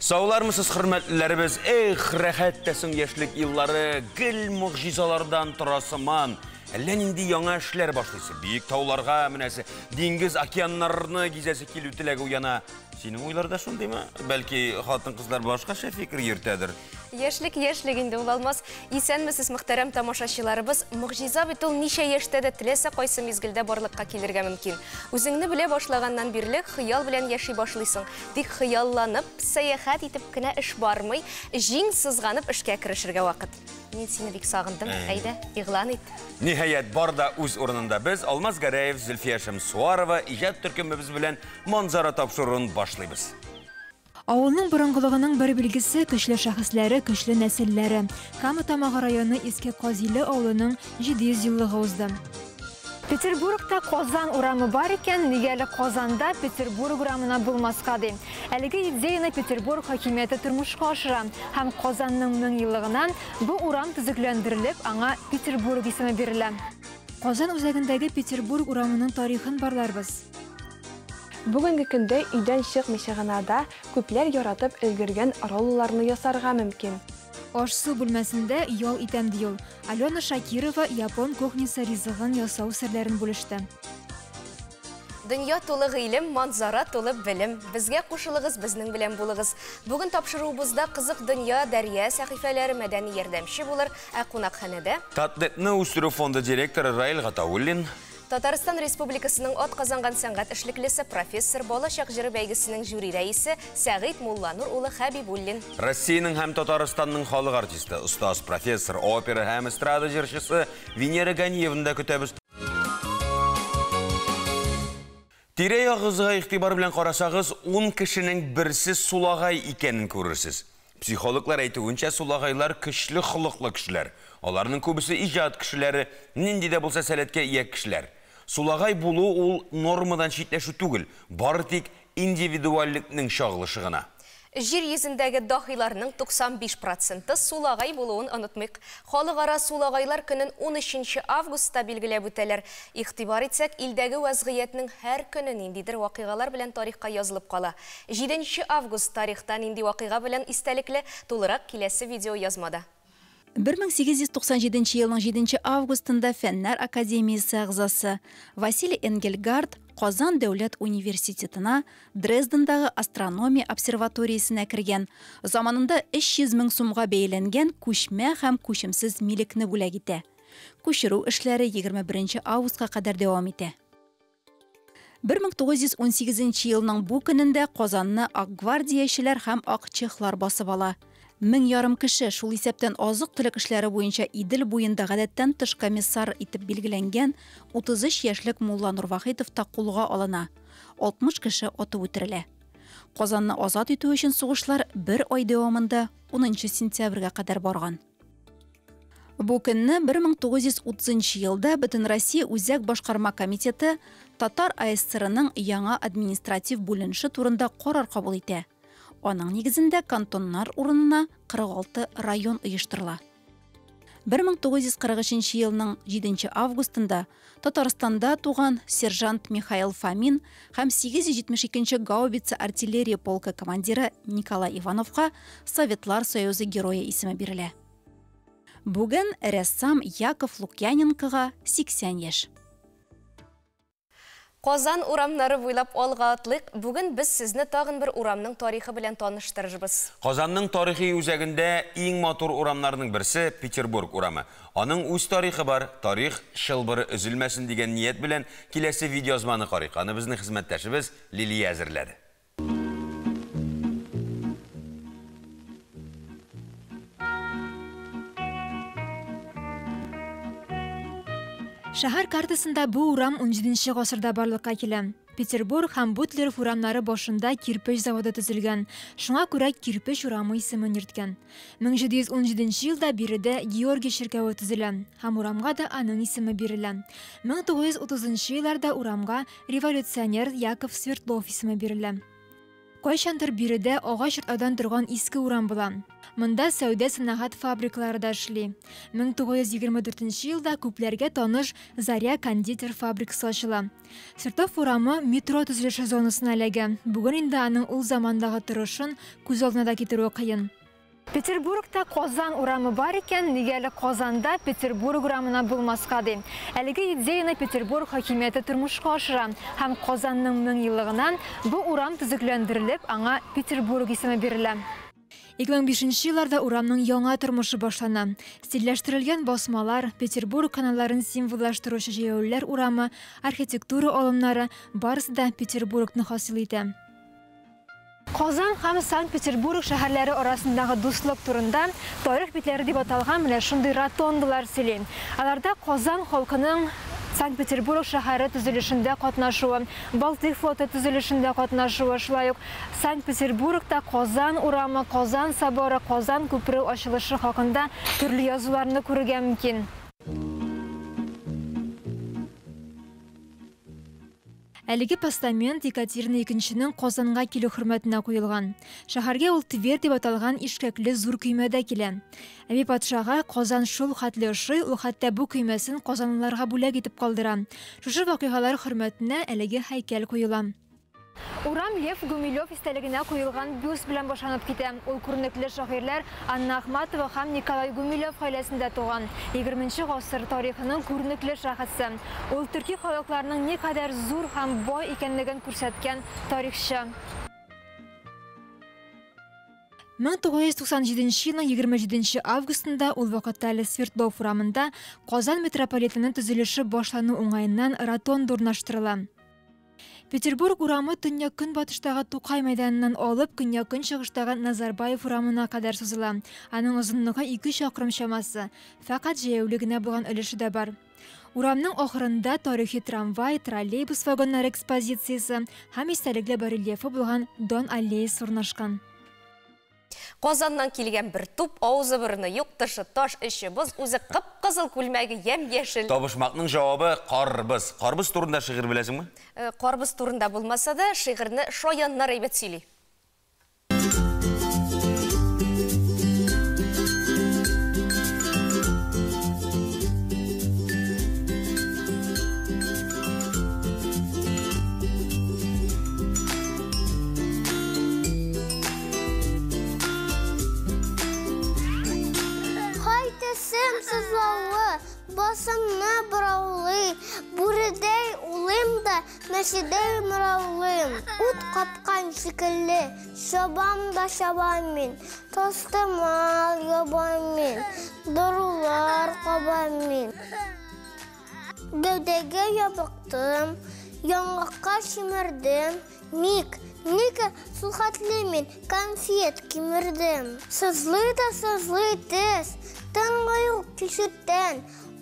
Саулармысыз, хөрмәтлеләребез? Эх, рәхәт тә соң яшьлек еллары, гел могҗизалардан тора сыман. Әллә нинди яңа эшләр башлыйсы, биек тауларга менәсе, диңгез, океаннарны гизәсе килү теләге уяна. Синең уйлар да шундыймы? Бәлки хатын-кызлар башкача фикер йөртәдер? Яшьлек яшьлек инде ул, Алмаз. Исәнмесез, мөхтәрәм тамашачыларыбыз. Могҗиза бит ул ничә яшьтә дә теләсә кайсы мизгелдә барлыкка килергә мөмкин. Үзеңне белә башлаганнан бирле хыял белән яши башлыйсың. Тик хыялланып, сәяхәт итеп кенә эш бармый, җиң сызганып эшкә керешергә вакыт. Мин сине бик сагындым. Әйдә, игълан ит. Ниһаять, бар да үз урынында. Без Алмаз Гәрәев, Зөлфия Шәмсуарова иҗат төркемебез белән Манзара тапшыруын башлыйбыз. Авылның борынгылыгының бер билгесе, көчле шәхесләре, көчле нәселләре. Кама Тамагы районы Иске Казиле авылының 700 еллыгы узды. Петербургта Казан урамы бар икән, нигә әле Казанда Петербург урамына булмаска ди. Әлеге идеяны Петербург хакимияте тормышка ашыра һәм Казанның 1000 еллыгына бу урам төзекләндерелеп, аңа Петербург исеме бирелә. Казан үзәгендәге Петербург урамының тарихын барларбыз. Бүгенге көндә өйдән чыкмыйча гына да күпләр яратып өлгергән ролларны ясарга мөмкин. Аш-су бүлмәсендә ял итәм ди ул. Алена Шакирова япон кухнясы ризыгын ясау серләрен бүлеште. Дөнья тулы гыйлем, манзара тулы белем. Безгә кушылыгыз, безнең белән булыгыз. Бүген тапшыруыбызда кызык дөнья, дәрья сәхифәләре, мәдәни ярдәмче булыр, ә кунакханәдә Татнетны үстерү фонды директоры Раил Гатауллин, Татарстан Республикасының атказанган сәнгать эшлеклесе, профессор, Балачак җыры бәйгесенең жюри рәисе Сәгыйть Мулланур улы Хәбибуллин. Россиянең һәм Татарстанның халык артисты, остаз, профессор, опера һәм эстрада җырчысы Венера Ганиеваны да көтәбез. Тирә-ягыгызга игътибар белән карасагыз, 10 кешенең берсе сулагай икәнен күрерсез. Психологлар әйтүенчә, сулагайлар көчле холыклы кешеләр. Аларның күбесе иҗат кешеләре, нинди дә булса сәләткә ия кешеләр. Сулагай булу ул нормадан читләшү түгел, бары тик индивидуальлекнең чагылышы гына. Җир йөзендәге даһиларның 95 проценты сулагай булуын онытмыйк. Халыкара сулагайлар көнен 13 августта билгеләп үтәләр. Игътибар итсәк, илдәге вәзгыятьнең һәр көне ниндидер вакыйгалар белән тарихка язылып кала. 7 август тарихта нинди вакыйга белән истәлекле, тулырак киләсе видео язмада. 1897 елның 7 августында Фәннәр академиясе әгъзасы Василий Энгельгард Казан дәүләт университетына Дрездендагы астрономия обсерваториясенә кергән, заманында 300 мең сумга бәяләнгән күчмә һәм күчемсез милекне бүләк итә. Күчерү эшләре 21 августка кадәр дәвам итә. 1918 елның бу көнендә Казанны акгвардиячеләр һәм акчехлар басып ала. 1500 кеше, шул исәптән азык-төлек эшләре буенча Идел буенда гадәттән тыш комиссар итеп билгеләнгән 33 яшьлек Мулланур Вахитов та кулга алына. 60 кеше атып үтерелә. Казанны азат итү өчен сугышлар бер ай дәвамында 10 сентябрьгә кадәр барган. Бу көнне 1930 елда Бөтенроссия Үзәк башкарма комитеты Татар АССРының яңа административ бүленеше турында карар кабул итә. Аның нигезендә кантоннар урынына 46 район оештырыла. 1943 елның 7 августында Татарстанда туган сержант Михаил Фомин һәм 872 гаубица артиллерия полкы командиры Николай Ивановка Советлар Союзы герое исеме бирелә. Бүген рәссам Яков Лукьяненкога 80 яшь. Казан урамнары буйлап алга атлыйк. Бүген без сезне тагын бер урамның тарихы белән таныштырырбыз. Казанның тарихи үзәгендә иң матур урамнарның берсе Петербург урамы. Аның үз тарихы бар. Тарих чылбыры өзелмәсен дигән ният белән киләсе видеоязманы карыйк. Аны безнең хезмәттәшебез Лилия әзерләде. Шәһәр картасында бу урам 17 гасырда барлыкка килә. Петербург һәм Бутлеров урамнары башында кирпеч заводы төзелгән. Шуңа күрә кирпеч урамы исемен йөрткән. 1717 елда биредә Георгий чиркәве төзелә һәм урамга да аның исеме бирелә. 1930 елларда урамга революционер Яков Свердлов исеме бирелә. Кайчандыр биредә агач йортлардан торган иске урам була. Монда сәүдә-сәнәгать фабрикалары да эшли. 1924 елда күпләргә таныш Заря кондитер фабрикасы ачыла. Свердлов урамы метро төзелеше зонасына эләгә. Бүген инде аның ул замандагы торышын күз алдына да китерүе кыен. Петербургта Казан урамы бар икән, нигә әле Казанда Петербург урамына булмаска ди. Әлеге идеяны Петербург хакимияте тормышка ашыра һәм Казанның 1000 еллыгыннан бу урам төзекләндерелеп, аңа Петербург исеме бирелә. 2005 елларда урамның яңа тормышы башлана. Стильләштерелгән басмалар, Петербург каналларын символлаштыручы җәяүлеләр урамы, архитектура алымнары барысы да Петербургны хасил итә. Казан һәм Санкт-Петербург шәһәрләре арасындагы дуслык турында тарих битләре дип аталган менә шундый ротондалар сөйли. Аларда Казан халкының Санкт-Петербург шәһәре төзелешендә катнашуы, Балтыйк флоты төзелешендә катнашуы, шулай ук Санкт-Петербургта Казан урамы, Казан соборы, Казан күпере ачылышы хакында төрле язуларны күрергә мөмкин. Әлеге постамент Екатерина II-нең Казанга килү хөрмәтенә куелган. Шәһәргә ул Тверь дип аталган ишкәкле зур көймәдә килә. Әби патшага Казан шул хәтле ошый, ул хәтта бу көймәсен казанлыларга бүләк итеп калдыра. Шушы вакыйгалар хөрмәтенә әлеге һәйкәл куела. Урам Лев Гумилев истәлегенә куелган бюст белән башланып китә. Ул күренекле шагыйрьләр Анна Ахматова һәм Николай Гумилев гаиләсендә туган. 20 гасыр тарихының күренекле шәхесе. Ул төрки халыкларның никадәр зур һәм бай икәнлеген күрсәткән тарихчы. 1997 елның 27 августында ул вакытта әле Свердлов урамында Казан метрополитены төзелеше башлану уңаеннан ротонда урнаштырыла. Петербург урамы төньяк-көнбатыштагы Тукай мәйданыннан алып көньяк-көнчыгыштагы Назарбаев урамына кадәр сузыла. Аның озынлыгы 2 чакрым чамасы, фәкать җәяүле генә булган өлеше дә бар. Урамның ахырында тарихи трамвай, троллейбус вагоннары экспозициясе һәм истәлекле барельефы булган Дон аллеясы урнашкан. Казаннан килгән бер туп, авызы борыны юк, тышы таш, эче боз, үзе кып-кызыл, күлмәге ямь-яшел. Табышмакның җавабы карбыз. Карбыз турында шигырь беләсеңме? Карбыз турында булмаса да, шигырьне шаяннар әйбәт сөйли. Сызлавы, басымны бораулый, бүредәй улым да, мәшедәй мораулым. Ут капкан шикелле, чабам да чабам мин, тастымал ябам мин, дарулар кабам мин. Гәүдәгә ябыктым, яңакка чимердем, ник, нигә сулхатлы мин конфет кимердем. Сызлый да сызлый тез, тынгы юк кишеттән,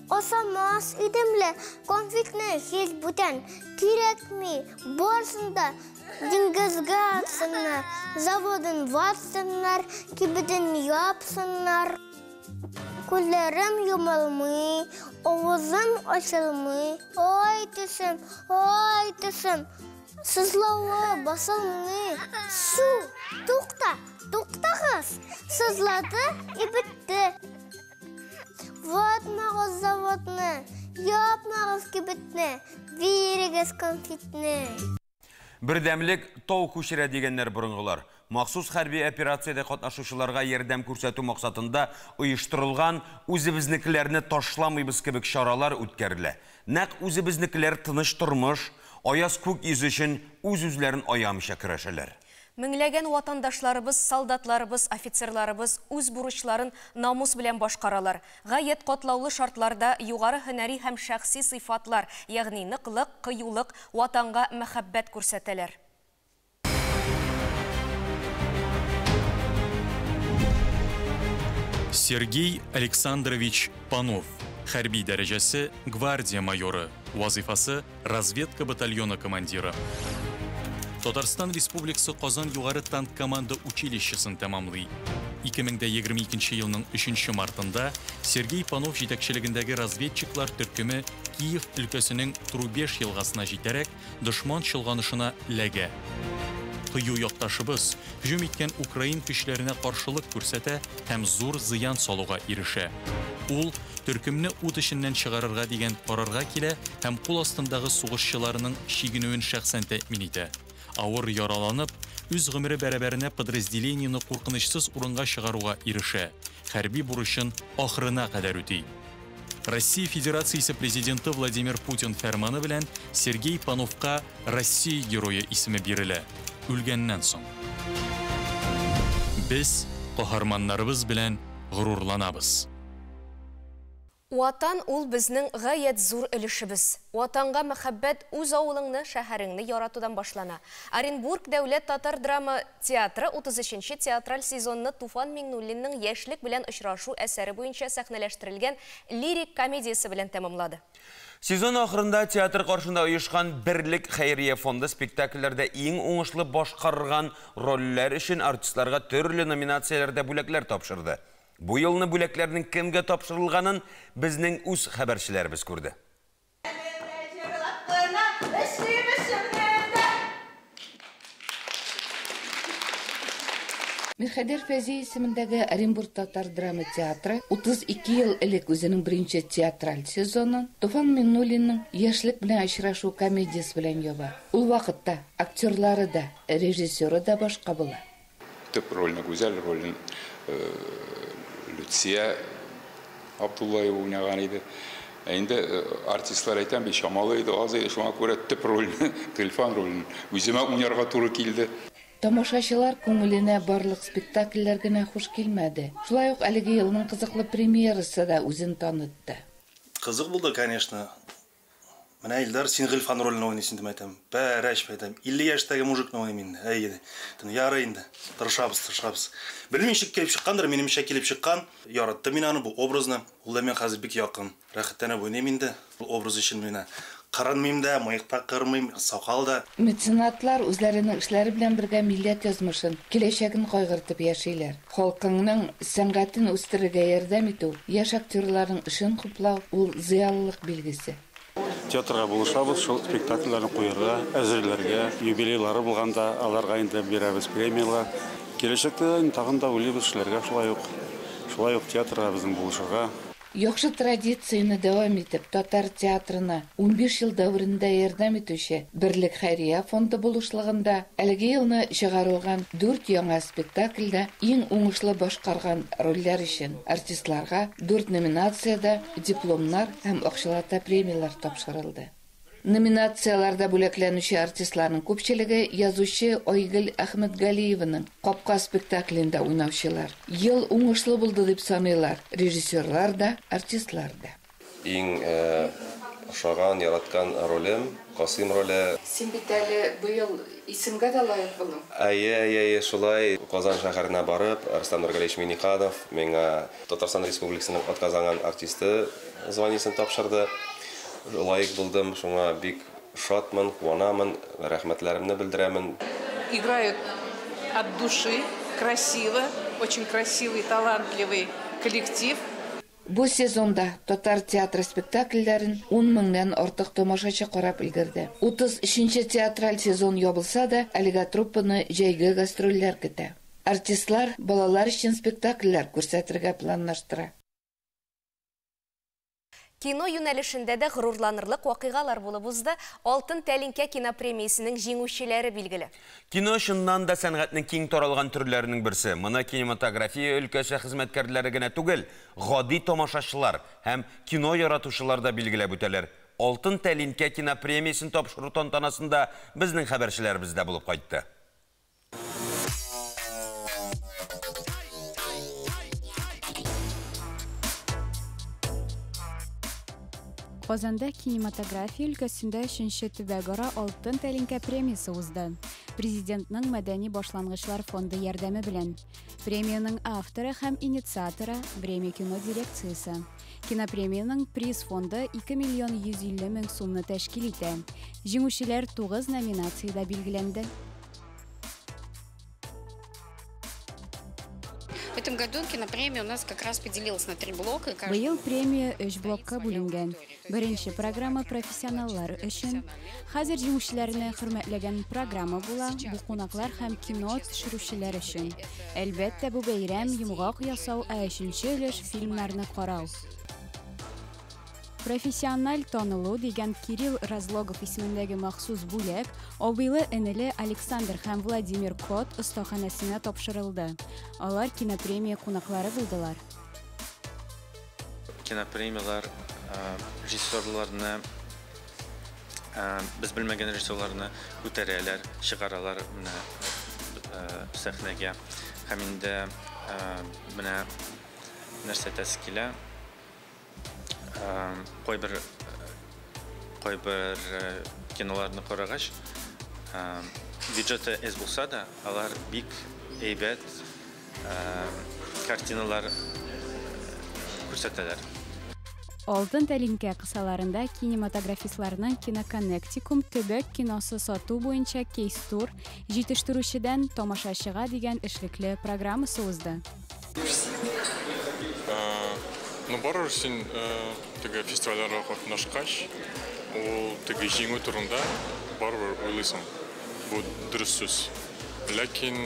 осамас идем лә конфетны һич бүтән. Кирәкми, барсын да диңгезгә атсыннар, заводын ватсыннар, кибетен япсыннар. Күзләрем йомылмый, авызым ачылмый. Ай төсем, ай төсем, сызлавы басылмый. Су, тукта, туктагыз, сызлады и бетте. Ватмагыз заводны, япмагыз кибетне, бирегез конфетны. Бердәмлек тау күчерә дигәннәр борынгылар. Махсус хәрби операциядә катнашучыларга ярдәм күрсәтү максатында оештырылган үзебезнекеләрне ташламыйбыз кебек чаралар үткәрелә. Нәкъ үзебезнекеләр тыныч тормыш, аяз күк йөзе өчен үз-үзләрен аямыйча көрәшәләр. Меңләгән ватандашларыбыз, солдатларыбыз, офицерларыбыз үз бурычларын намус белән башкаралар. Гаять катлаулы шартларда югары һөнәри һәм шәхси сыйфатлар, ягъни ныклык, кыюлык, ватанга мәхәббәт күрсәтәләр. Сергей Александрович Панов. Хәрби дәрәҗәсе гвардия майоры, вазифасы разведка батальона командиры. Татарстан Республикасы Казан югары танк команда училищесын тәмамлый. 2022 елның 3 мартында Сергей Панов җитәкчелегендәге разведчиклар төркеме Киев өлкәсенең Трубеж елгасына җитәрәк дошман чолганышына эләгә. Кыю якташыбыз һөҗүм иткән украин көчләренә каршылык күрсәтә һәм зур зыян салуга ирешә. Ул төркемне ут эченнән чыгарырга дигән карарга килә һәм кул астындагы сугышчыларының чигенүен шәхсән тәэмин итә. Авыр яраланып, үз гомере бәрабәренә подразделениене куркынычсыз урынга чыгаруга ирешә. Хәрби бурычын ахырына кадәр үти. Россия Федерациясе президенты Владимир Путин фәрманы белән Сергей Пановка Россия герое исеме бирелә. Үлгәннән соң. Без каһарманнарыбыз белән горурланабыз. Ватан ул безнең гаять зур өлешебез. Ватанга мәхәббәт үз авылыңны, шәһәреңне яратудан башлана. Оренбург дәүләт татар драма театры 33-нче театраль сезонны Туфан Миңнуллинның Яшьлек белән очрашу әсәре буенча сәхнәләштерелгән лирик комедиясе белән тәмамлады. Сезон ахырында театр каршында оешкан Берлек хәйрия фонды спектакльләрдә иң уңышлы башкарган рольләр өчен артистларга төрле номинацияләрдә бүләкләр тапшырды. Бу елны бүләкләрнең кемгә тапшырылганын безнең үз хәбәрчеләребез күрде. Мирхәйдәр Фәйзи исемендәге Оренбург татар драма театры 32 ел элек үзенең беренче театраль сезонын Туфан Миңнуллинның Яшьлек белән очрашу комедиясе белән яба. Ул вакытта актерлары да, режиссеры да башка була. Төп рольне, Гүзәл ролен Люция Абдуллаева уйнаган иде. Инде артистлар әйтәм бит, чамалы иде, аз иде, шуңа күрә төп рольне, Гыйльфан ролен үземә уйнарга туры килде. Тамашачылар күңеленә барлык спектакльләр генә хуш килмәде. Шулай ук әлеге елның кызыклы премьерасы да үзен танытты. Кызык булды, конечно. Менә Илдар, син Гыйльфан ролен уйныйсың дип әйтәм. Бәрәч әйтәм. 50 яшьтәге мужикны уйныйм инде. Әй, ярый инде. Тырышабыз, тырышабыз. Белмим, ничек килеп чыккандыр, минемчә килеп чыккан. Яраттым мин аны, бу образны. Ул да миңа хәзер бик якын. Рәхәтләнеп уйныйм инде. Бу образ өчен менә кырынмыйм да, мыек та кырмыйм, сакал да. Меценатлар үзләренең эшләре белән бергә милләт язмышын, киләчәген кайгыртып яшиләр. Халкыңның сәнгатен үстерергә ярдәм итү, яшь актерларның эшен хуплау ул зыялылык билгесе. Театрга булышабыз, шул спектакльләрне куярга, әзерләргә, юбилейлары булганда аларга инде бирәбез премияләр. Киләчәктә тагын да уйлыйбыз эшләргә шулай ук. Шулай ук театрга безнең булышырга. Яхшы традицияне дәвам итеп, татар театрына 15 ел дәверендә ярдәм итүче Берлек хәйрия фонды булышлыгында әлеге елны чыгарылган 4 яңа спектакльдә иң уңышлы башкарган рольләр өчен артистларга 4 номинациядә дипломнар һәм акчалата премияләр тапшырылды. Номинацияләрдә бүләкләнүче артистларның күпчелеге язучы Айгөл Әхмәтгалиеваның Капка спектаклендә уйнаучылар. Ел уңышлы булды дип саныйлар режиссерлар да, артистлар да. Иң ошаган, яраткан ролем Касыйм роле. Син бит әле быел исемгә дә лаек булдың. Әйе, әйе, шулай. Казан шәһәренә барып, Рөстәм Нургалиевич Минниханов миңа Татарстан Республикасының атказанган артисты званиесен тапшырды. Лаек булдым, шуңа бик шатмын, куанамын, рәхмәтләремне белдерәмен. Играют от души, красиво, очень красивый, талантливый коллектив. Бу сезонда татар театры спектакльләрен 10 меңнән артык тамашачы карап өлгерде. 33-нче театраль сезон ябылса да, әлегә труппаны җәйге гастрольләр көтә. Артистлар балалар өчен спектакльләр күрсәтергә планлаштыра. Кино юнәлешендә дә горурланырлык вакыйгалар булып узды. Алтын тәлинкә кинопремиясенең җиңүчеләре билгеле. Кино чыннан да сәнгатьнең киң таралган төрләренең берсе. Моны кинематография өлкәсе хезмәткәрләре генә түгел, гади тамашачылар һәм кино яратучылар да билгеләп үтәләр. Алтын тәлинкә кинопремиясен тапшыру тантанасында безнең хәбәрчеләребез дә булып кайтты. Казанда кинематография өлкәсендә 3нче төбәкара Алтын тәлинкә премиясе узды. Президентның Мәдәни башлангычлар фонды ярдәме белән. Премиянең авторы һәм инициаторы Время кино дирекциясе. Кинопремиянең приз фонды 2 миллион 150 мең сумны тәшкил итә. Җиңүчеләр 9 номинациядә билгеләнде. В этом году кинопремия у нас как раз поделилась на три блока. И каждый Быел премия өч блокка бүленгән. Беренче программа профессионаллар өчен. Хәзер җиңүчеләрне хөрмәтләгән программа була, бу кунаклар һәм кино төшерүчеләр өчен. Әлбәттә, бу бәйрәм, йомгак ясау, ә өченче өлеш фильмнарны карау. Профессиональ танылу дигән Кирилл Разлогов исемендәге махсус бүләк абыйлы-энеле Александр һәм Владимир Кот остаханәсенә тапшырылды. Алар кинопремия кунаклары булдылар. Кинопремияләр режиссерларны, без белмәгән режиссерларны күтәрәләр, чыгаралар менә сәхнәгә. Һәм инде менә нәрсә әйтәсе килә, кайбер кайбер киноларны карагач, бюджеты әз булса да, алар бик әйбәт картиналар күрсәтәләр. Алтын тәлинкә кысаларында кинематографистларның Киноконнектикум төбәк киносы сату буенча кейс-тур, җитештерүчедән тамашачыга дигән эшлекле программасы узды. Ну, барыбер син теге фестивальләргә катнашкач, ул теге җиңү турында барыбер уйлыйсың. Бу дөрес сүз. Ләкин,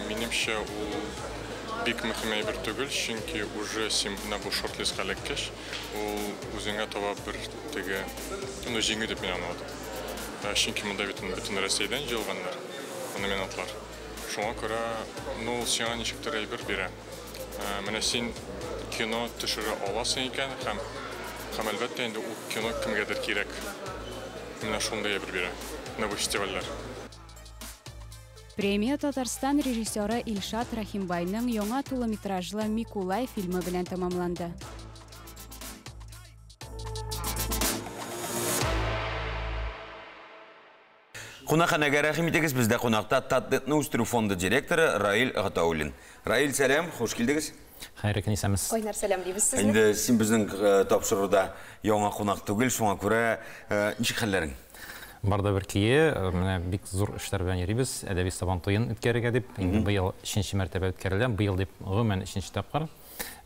минемчә, ул бик мөһим әйбер түгел, чөнки уже син менә бу шорт-листка эләккәч, ул үзеңә таба бер теге, ну, җиңү дип мин аңладым. Чөнки монда бит бөтен Рәсәйдән җыелганнар номинантлар. Шуңа күрә, ну, ул сиңа ничектер әйбер бирә. Менә син кино төшерә аласың икән һәм һәм әлбәттә инде ул кино кемгәдер кирәк. Менә шундый әйбер бирә. Менә бу фестивальләр. Премия Татарстан режиссеры Илшат Рәхимбайның яңа тулы метражлы Микулай фильмы белән тәмамланды. Кунакханәгә рәхим итегез, бездә кунакта Татнетны үстерү фонды директоры Раил Гатауллин. Раил, сәлам, хуш килдегез. Хәерле көн, исәнмесез. Кайнар сәлам дибез сезне. Инде син безнең тапшыруда яңа кунак түгел, шуңа күрә ничек хәлләрең? Бар да бер көе, менә бик зур эшләр белән йөрибез, әдәби сабан туен үткәрергә дип. Инде быел өченче мәртәбә үткәрелә, быел дип гомумән өченче тапкыр.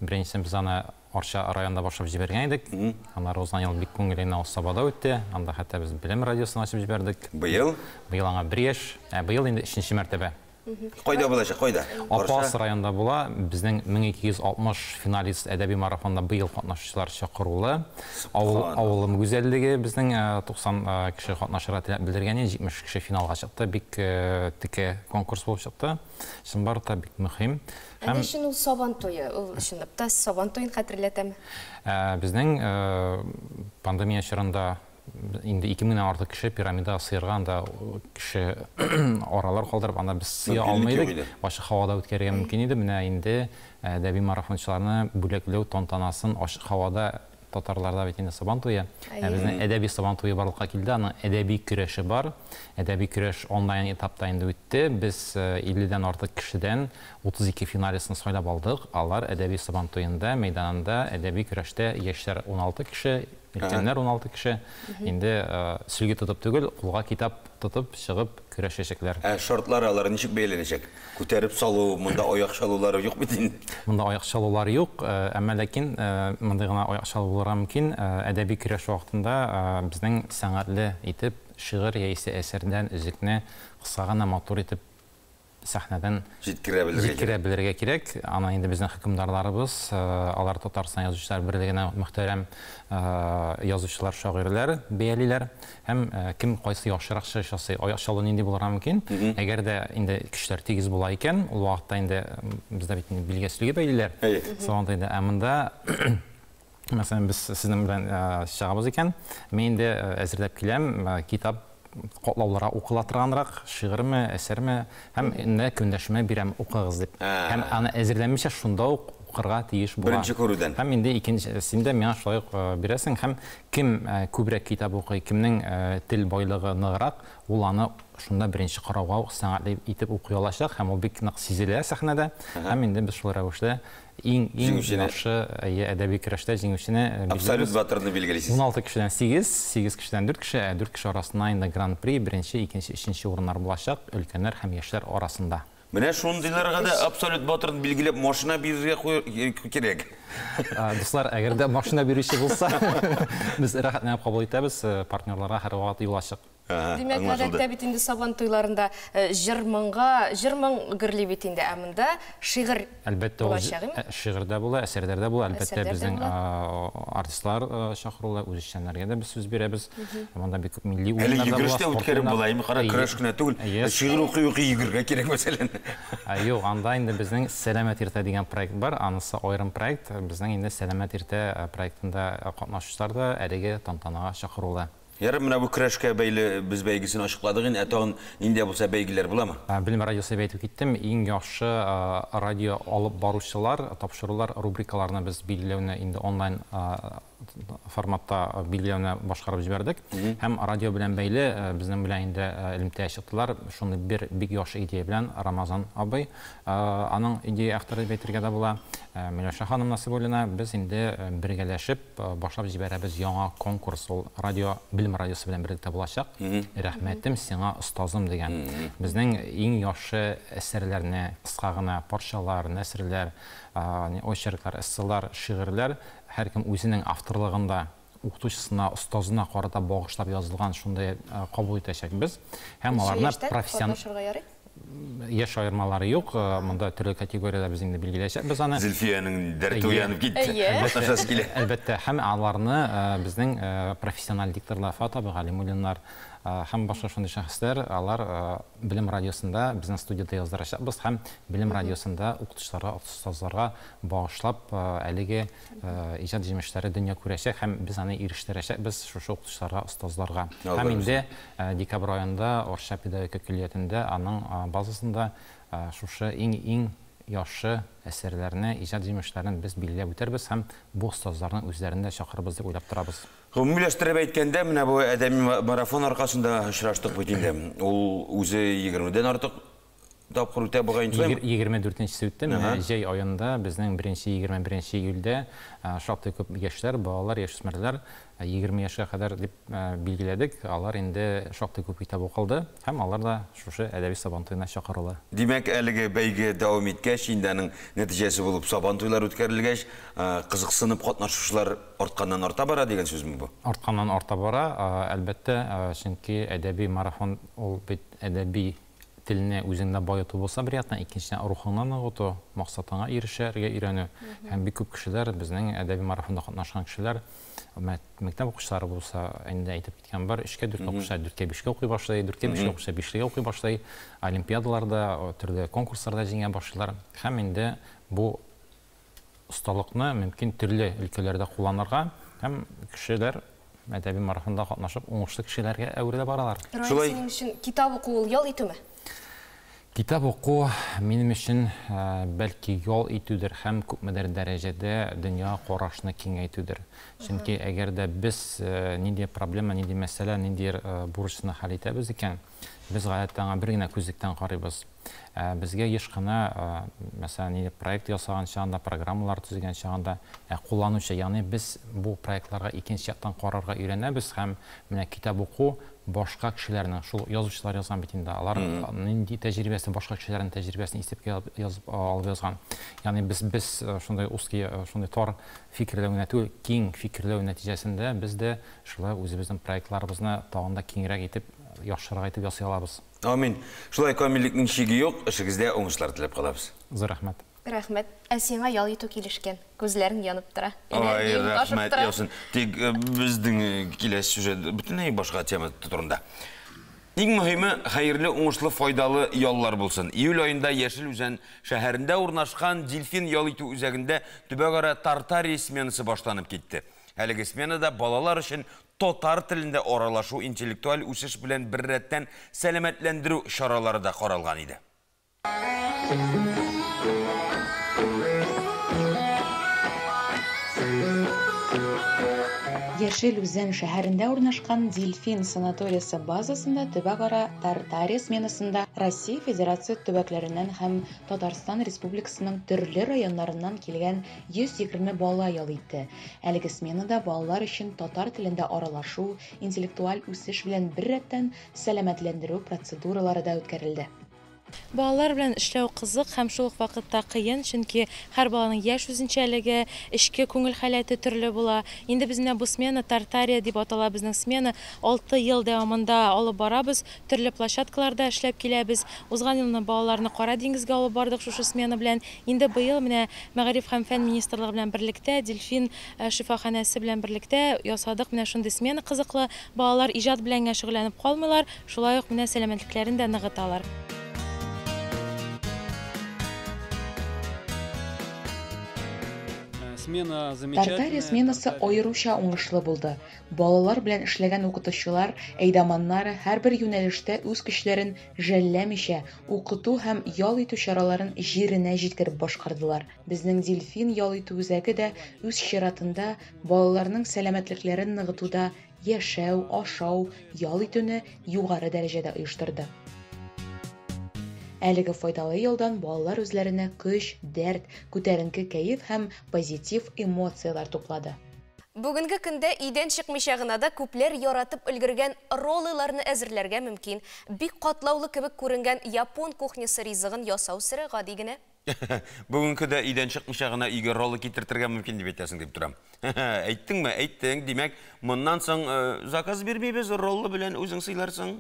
Беренчесен без аны Арча районында башлап җибәргән идек. Аннары узган ел бик күңелле генә ул Сабада үтте. Анда хәтта без Белем радиосын ачып җибәрдек. Быел? Быел аңа бер яшь. Ә быел инде өченче мәртәбә. Кайда булачак, кайда? Апас районында була. Безнең 1260 финалист әдәби марафонда быел катнашучылар чакырулы. Авыл, авылым гүзәллеге безнең 90 кеше катнашырга теләк белдергән иде, 70 кеше финалга чыкты. Бик текә конкурс булып чыкты. Чынбарлыкта бик мөһим. Ә ни өчен ул Сабан туе? Ул чынлап та Сабан туен хәтерләтәме? Безнең пандемия чорында инде 2000 нән артык кеше пирамидага сыерга, анда кеше аралар калдырып, анда без сыя алмый идек. Ачык һавада үткәрергә мөмкин иде. Менә инде әдәби марафончыларны бүләкләү тантанасын ачык һавада, татарларда бит инде Сабан туе. Ә безнең әдәби Сабан туе барлыкка килде, аның әдәби көрәше бар. Әдәби көрәш онлайн этапта инде үтте. Без 50 дән артык кешедән 32 финалистны сайлап алдык. Алар әдәби Сабан туенда, мәйданында әдәби көрәштә яшьләр 16 кеше, өлкәннәр 16 кеше. Инде сөлге тотып түгел, кулга китап тотып чыгып көрәшәчәкләр. Ә шартлар алар ничек бәяләнәчәк? Күтәреп салу, монда аяк чалулары юк бит инде. Монда аяк чалулар юк, әмма ләкин мондый гына аяк чалу булырга мөмкин. Әдәби көрәш вакытында безнең сәнгатьле итеп шигырь яисә әсәрдән өзекне кыска гына матур итеп сәхнәдән җиткерә белергә кирәк. Җиткерә белергә кирәк. Аны инде безнең хөкемдарларыбыз, алар Татарстан язучылар берлегенә мөхтәрәм язучылар, шагыйрьләр бәялиләр. Һәм кем кайсы яхшырак чыгыш ясый, аяк чалу нинди булырга мөмкин. Әгәр дә инде көчләр тигез була икән, ул вакытта инде бездә бит инде билгә сөлге бәйлиләр. Сабантуйда. Ә монда мәсәлән, без сезнең белән чыгабыз икән, мин инде әзерләп киләм, китап катлауларга укыла торганрак, шигырьме, әсәрме, һәм инде көндәшемә бирәм, укыгыз дип. Һәм аны әзерләмичә шунда ук укырга тиеш була. Беренче күрүдән. Һәм инде икенче, син дә миңа шулай ук бирәсең, һәм кем күбрәк китап укый, кемнең тел байлыгы ныграк, ул аны шунда беренче карауга ук сәнгатьле итеп укый алачак, һәм ул бик нык сизелә сәхнәдә. Һәм инде без шул рәвешле иң, иң яхшы әдәби көрәштә җиңүчене Абсолют батырны билгелисез. 16 кешедән 8, 8 кешедән 4 кеше, ә 4 кеше арасында инде гран-при, беренче, икенче, өченче урыннар булачак өлкәннәр һәм яшьләр арасында. Менә шундыйларга да абсолют батырын билгеләп машина бирергә кирәк. Дуслар, әгәр дә машина бирүче булса, без рәхәтләнеп кабул итәбез, партнерларга һәрвакыт юл ачык. Димәк, гадәттә бит инде Сабан туйларында җыр-моңга, җыр-моң гөрли бит инде, ә монда шигырь Әлбәттә, ул булачак, име? шигырь дә була, әсәрләр дә була. Әлбәттә, Әсәрләр дә безнең була. артистлар чакырыла, үзешчәннәргә дә без сүз бирәбез. Монда бик күп милли Әле уеннар да йөгереш була, тә спорт үткәреп уеннар. була, име? Кара, көрәш кенә түгел. Шигырь укый-укый йөгерергә кирәк, мәсәлән. Юк, анда инде безнең Сәламәт иртә дигән проект бар. Анысы аерым проект. Безнең инде Сәламәт иртә проектында катнашучылар да әлеге тантанага чакырулы. Ярар, менә бу көрәшкә бәйле без бәйгесен ачыкладык инде, ә тагын нинди булса бәйгеләр буламы? Белем радиосы дип әйтеп киттем, иң яхшы радио алып баручылар, тапшырулар рубрикаларны без билгеләүне инде онлайн форматта билгеләүне башкарып җибәрдек. Һәм радио белән бәйле безнең белән инде элемтәгә чыктылар. Шундый бер бик яхшы идея белән Рамазан абый, аның идея авторы дип әйтергә дә була, Миләүшә ханым Насыйбуллина, без инде бергәләшеп башлап җибәрәбез яңа конкурс, ул радио, Белем радиосы белән берлектә булачак. Рәхмәтем сиңа, остазым дигән. Безнең иң яхшы әсәрләрне, кыска гына парчалар, нәсерләр, очерклар, эсселар, шигырьләр һәркем үзенең авторлыгында укытучысына, остазына карата багышлап язылган шундый кабул итәчәкбез. Һәм аларны профессионал Яшь аермалары юк, монда төрле категорияләр без инде билгеләячәкбез аны. Зөлфиянең дәрте уянып китте. Катнашасы килә. Әлбәттә, һәм аларны безнең профессиональ дикторлар Фат абый Галимуллиннар һәм башка шундый шәхесләр, алар Белем радиосында безнең студиядә яздырачакбыз һәм Белем радиосында укытучыларга, остазларга багышлап әлеге иҗат җимешләре дөнья күрәчәк һәм без аны ирештерәчәкбез шушы укытучыларга, остазларга. Һәм инде декабрь аенда Арча педагогика көллиятендә аның базасында шушы иң-иң яхшы әсәрләрне, иҗат җимешләрен без билгеләп үтәрбез һәм бу остазларның үзләрен дә чакырырбыз дип уйлап торабыз. Гомумиләштереп әйткәндә, менә бу әдәби марафон аркасында очраштык бит инде. Ул үзе егермедән артык тапкыр үтә бугай инде. Егерме дүртенчесе үтте. Менә җәй аенда безнең беренче егерме беренче июльдә шактый күп яшьләр, балалар, яшүсмерләр егерме яшькә кадәр дип билгеләдек. Алар инде шактый күп китап укылды һәм алар да шушы әдәби сабантуена чакырыла. Димәк, әлеге бәйге дәвам иткәч, инде аның нәтиҗәсе булып сабантуйлар үткәрелгәч, кызыксынып катнашучылар артканнан арта бара дигән сүзме бу? Артканнан арта бара, әлбәттә, чөнки әдәби марафон ул бит әдәби телне үзеңдә баету булса бер яктан, икенчедән рухыңны ныгыту, максатыңа ирешергә өйрәнү. Һәм бик күп кешеләр, безнең әдәби марафонда катнашкан кешеләр, мәктәп укучылары булса, инде әйтеп киткән бар, өчкә дүрткә укучылар дүрткә бишкә укый башлый, дүрткә бишкә укучылар бишлегә укый башлый, олимпиадаларда, төрле конкурсларда җиңә башлыйлар. Һәм инде бу осталыкны мөмкин төрле өлкәләрдә кулланырга һәм кешеләр әдәби марафонда катнашып уңышлы кешеләргә әверелә баралар. Раил, синең өчен китап уку ул ял итүме? Китап уку минем өчен бәлки ял итүдер һәм күпмедер дәрәҗәдә дөнья карашны киңәйтүдер. Чөнки әгәр дә без нинди проблема, нинди мәсьәлә, нинди бурычны хәл итәбез икән, без гадәттә аңа бер генә күзлектән карыйбыз. Безгә еш кына, мәсәлән, нинди проект ясаган чагында, программалар төзегән чагында, кулланучы, ягъни без бу проектларга икенче яктан карарга өйрәнәбез һәм менә китап уку башка кешеләрнең, шул язучылар язган бит инде, алар нинди тәҗрибәсен, башка кешеләрнең тәҗрибәсен исәпкә алып язып, алып язган. Ягъни без шундый узкий, шундый тар фикерләү генә түгел, киң фикерләү нәтиҗәсендә без дә шулай үзебезнең проектларыбызны тагын да киңрәк итеп, яхшырак итеп ясый алабыз. Амин. Шулай камиллекнең чиге юк, эшегездә уңышлар теләп калабыз. Зур рәхмәт. Рәхмәт. Ә сиңа ял итү килешкән. Күзләрең янып тора. Ай, Энергияң ташып рәхмәт тора. яусын. Тик безнең киләсе сюжет бөтенләй башка тема турында. Иң мөһиме, хәерле, уңышлы, файдалы яллар булсын. Июль аенда Яшел Үзән шәһәрендә урнашкан Дельфин ял итү үзәгендә төбәкара Тартария сменасы башланып китте. Әлеге сменада балалар өчен татар телендә аралашу, интеллектуаль үсеш белән беррәттән сәламәтләндерү чаралары да каралган иде. Яшел Үзән шәһәрендә урнашкан Дельфин санаториясе базасында төбәкара Тартария сменасында Россия Федерация төбәкләреннән һәм Татарстан Республикасының төрле районнарыннан килгән 120 бала ял итте. Әлеге сменада балалар өчен татар телендә аралашу, интеллектуаль үсеш белән беррәттән сәламәтләндерү процедуралары да үткәрелде. Балалар белән эшләү кызык һәм шул ук вакытта кыен, чөнки һәр баланың яшь үзенчәлеге, эчке күңел халәте төрле була. Инде без менә бу смена Тартария дип атала безнең смена. 6 ел дәвамында алып барабыз, төрле площадкаларда эшләп киләбез. Узган елны балаларны Кара диңгезгә алып бардык шушы смена белән. Инде быел менә Мәгариф һәм фән министрлыгы белән берлектә, Дельфин шифаханәсе белән берлектә ясадык менә шундый смена кызыклы. Балалар иҗат белән генә шөгыльләнеп калмыйлар, шулай ук менә сәламәтлекләрен дә ныгыталар. Тартария сменасы аеруча уңышлы булды. Балалар белән эшләгән укытучылар, әйдаманнар һәрбер юнәлештә үз көчләрен жәлләмичә, укыту һәм ял итү чараларын җиренә җиткереп башкардылар. Безнең Дельфин ял итү үзәге дә үз чиратында балаларның сәламәтлекләрен ныгытуда яшәү, ашау, ял итүне югары дәрәҗәдә оештырды. Әлеге файдалы ялдан балалар үзләренә көч, дәрт, күтәренке кәеф һәм позитив эмоцияләр туплады. Бүгенге көндә өйдән чыкмыйча гына да күпләр яратып өлгергән роллыларны әзерләргә мөмкин. Бик катлаулы кебек күренгән япон кухнясы ризыгын ясау сере гади генә. Бүгенге көндә өйдән чыкмыйча гына өйгә роллы китертергә мөмкин дип әйтәсең дип торам. Әйттеңме? Әйттең. Димәк, моннан соң заказ бирмибез, роллы белән үзең сыйларсың.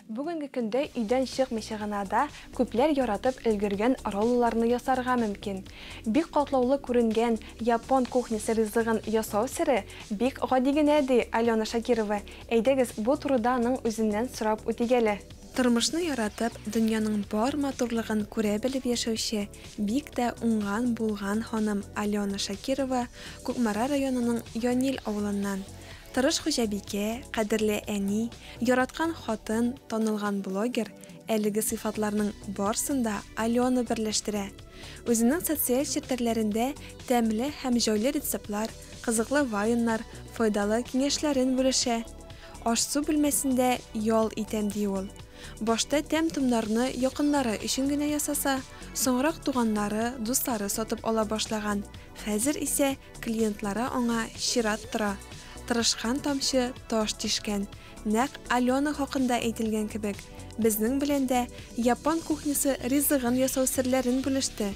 Бүгенге көндә өйдән чыкмыйча гына да күпләр яратып өлгергән роллыларны ясарга мөмкин. Бик катлаулы күренгән япон кухнясы ризыгын ясау сере бик гади генә, ди Алена Шакирова. Әйдәгез, бу турыда аның үзеннән сорап үтик әле. Тормышны яратып, дөньяның бар матурлыгын күрә белеп яшәүче, бик тә уңган булган ханым Алена Шакирова Кукмара районының Янил авылыннан. Тырыш хуҗабикә, кадерле әни, яраткан хатын, танылган блогер, әлеге сыйфатларның барсын да Алена берләштерә. Үзенең социаль челтәрләрендә тәмле һәм җайлы рецептлар, кызыклы вайннар, файдалы киңәшләрен бүлешә. Аш-су бүлмәсендә ял итәм, ди ул. Башта тәм-томнарны якыннары өчен генә ясаса, соңрак туганнары, дуслары сатып ала башлаган. Хәзер исә клиентлары аңа чират тора. Тырышкан тамчы таш тишкән. Нәкъ Алена хакында әйтелгән кебек, безнең белән дә япон кухнясы ризыгын ясау серләрен бүлеште.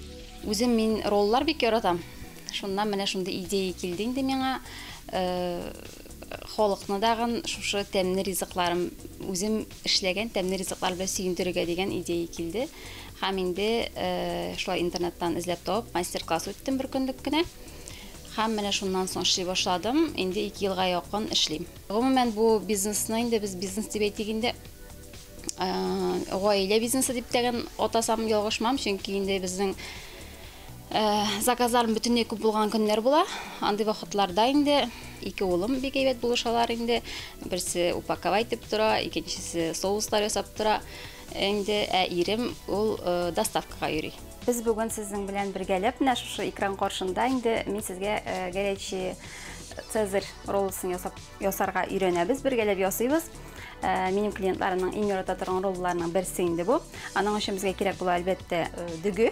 Үзем мин роллар бик яратам. Шуннан менә шундый идея килде инде миңа. Халыкны дагын шушы тәмле ризыкларым, үзем эшләгән тәмле ризыклар белән сөендерергә дигән идея килде. Һәм инде шулай интернеттан эзләп табып мастер-класс үттем бер көнлек кенә. Һәм менә шуннан соң эшли башладым. Инде 2 елга якын эшлим. Гомумән бу бизнесны инде без бизнес дип әйтик инде, гаилә бизнесы дип тәген атасам ялгышмам, чөнки инде безнең заказларым бөтенләй күп булган көннәр була. Андый вакытларда инде ике улым бик әйбәт булышалар инде. Берсе упаковать итеп тора, икенчесе соуслар ясап тора. Инде ирем ул доставкага йөри. Без бүген сезнең белән бергәләп менә шушы экран каршында инде мин сезгә горячий цезарь роллысын ясарга өйрәнәбез, бергәләп ясыйбыз. Минем клиентларымның иң ярата торган ролларының берсе инде бу. Аның өчен безгә кирәк була әлбәттә дөге.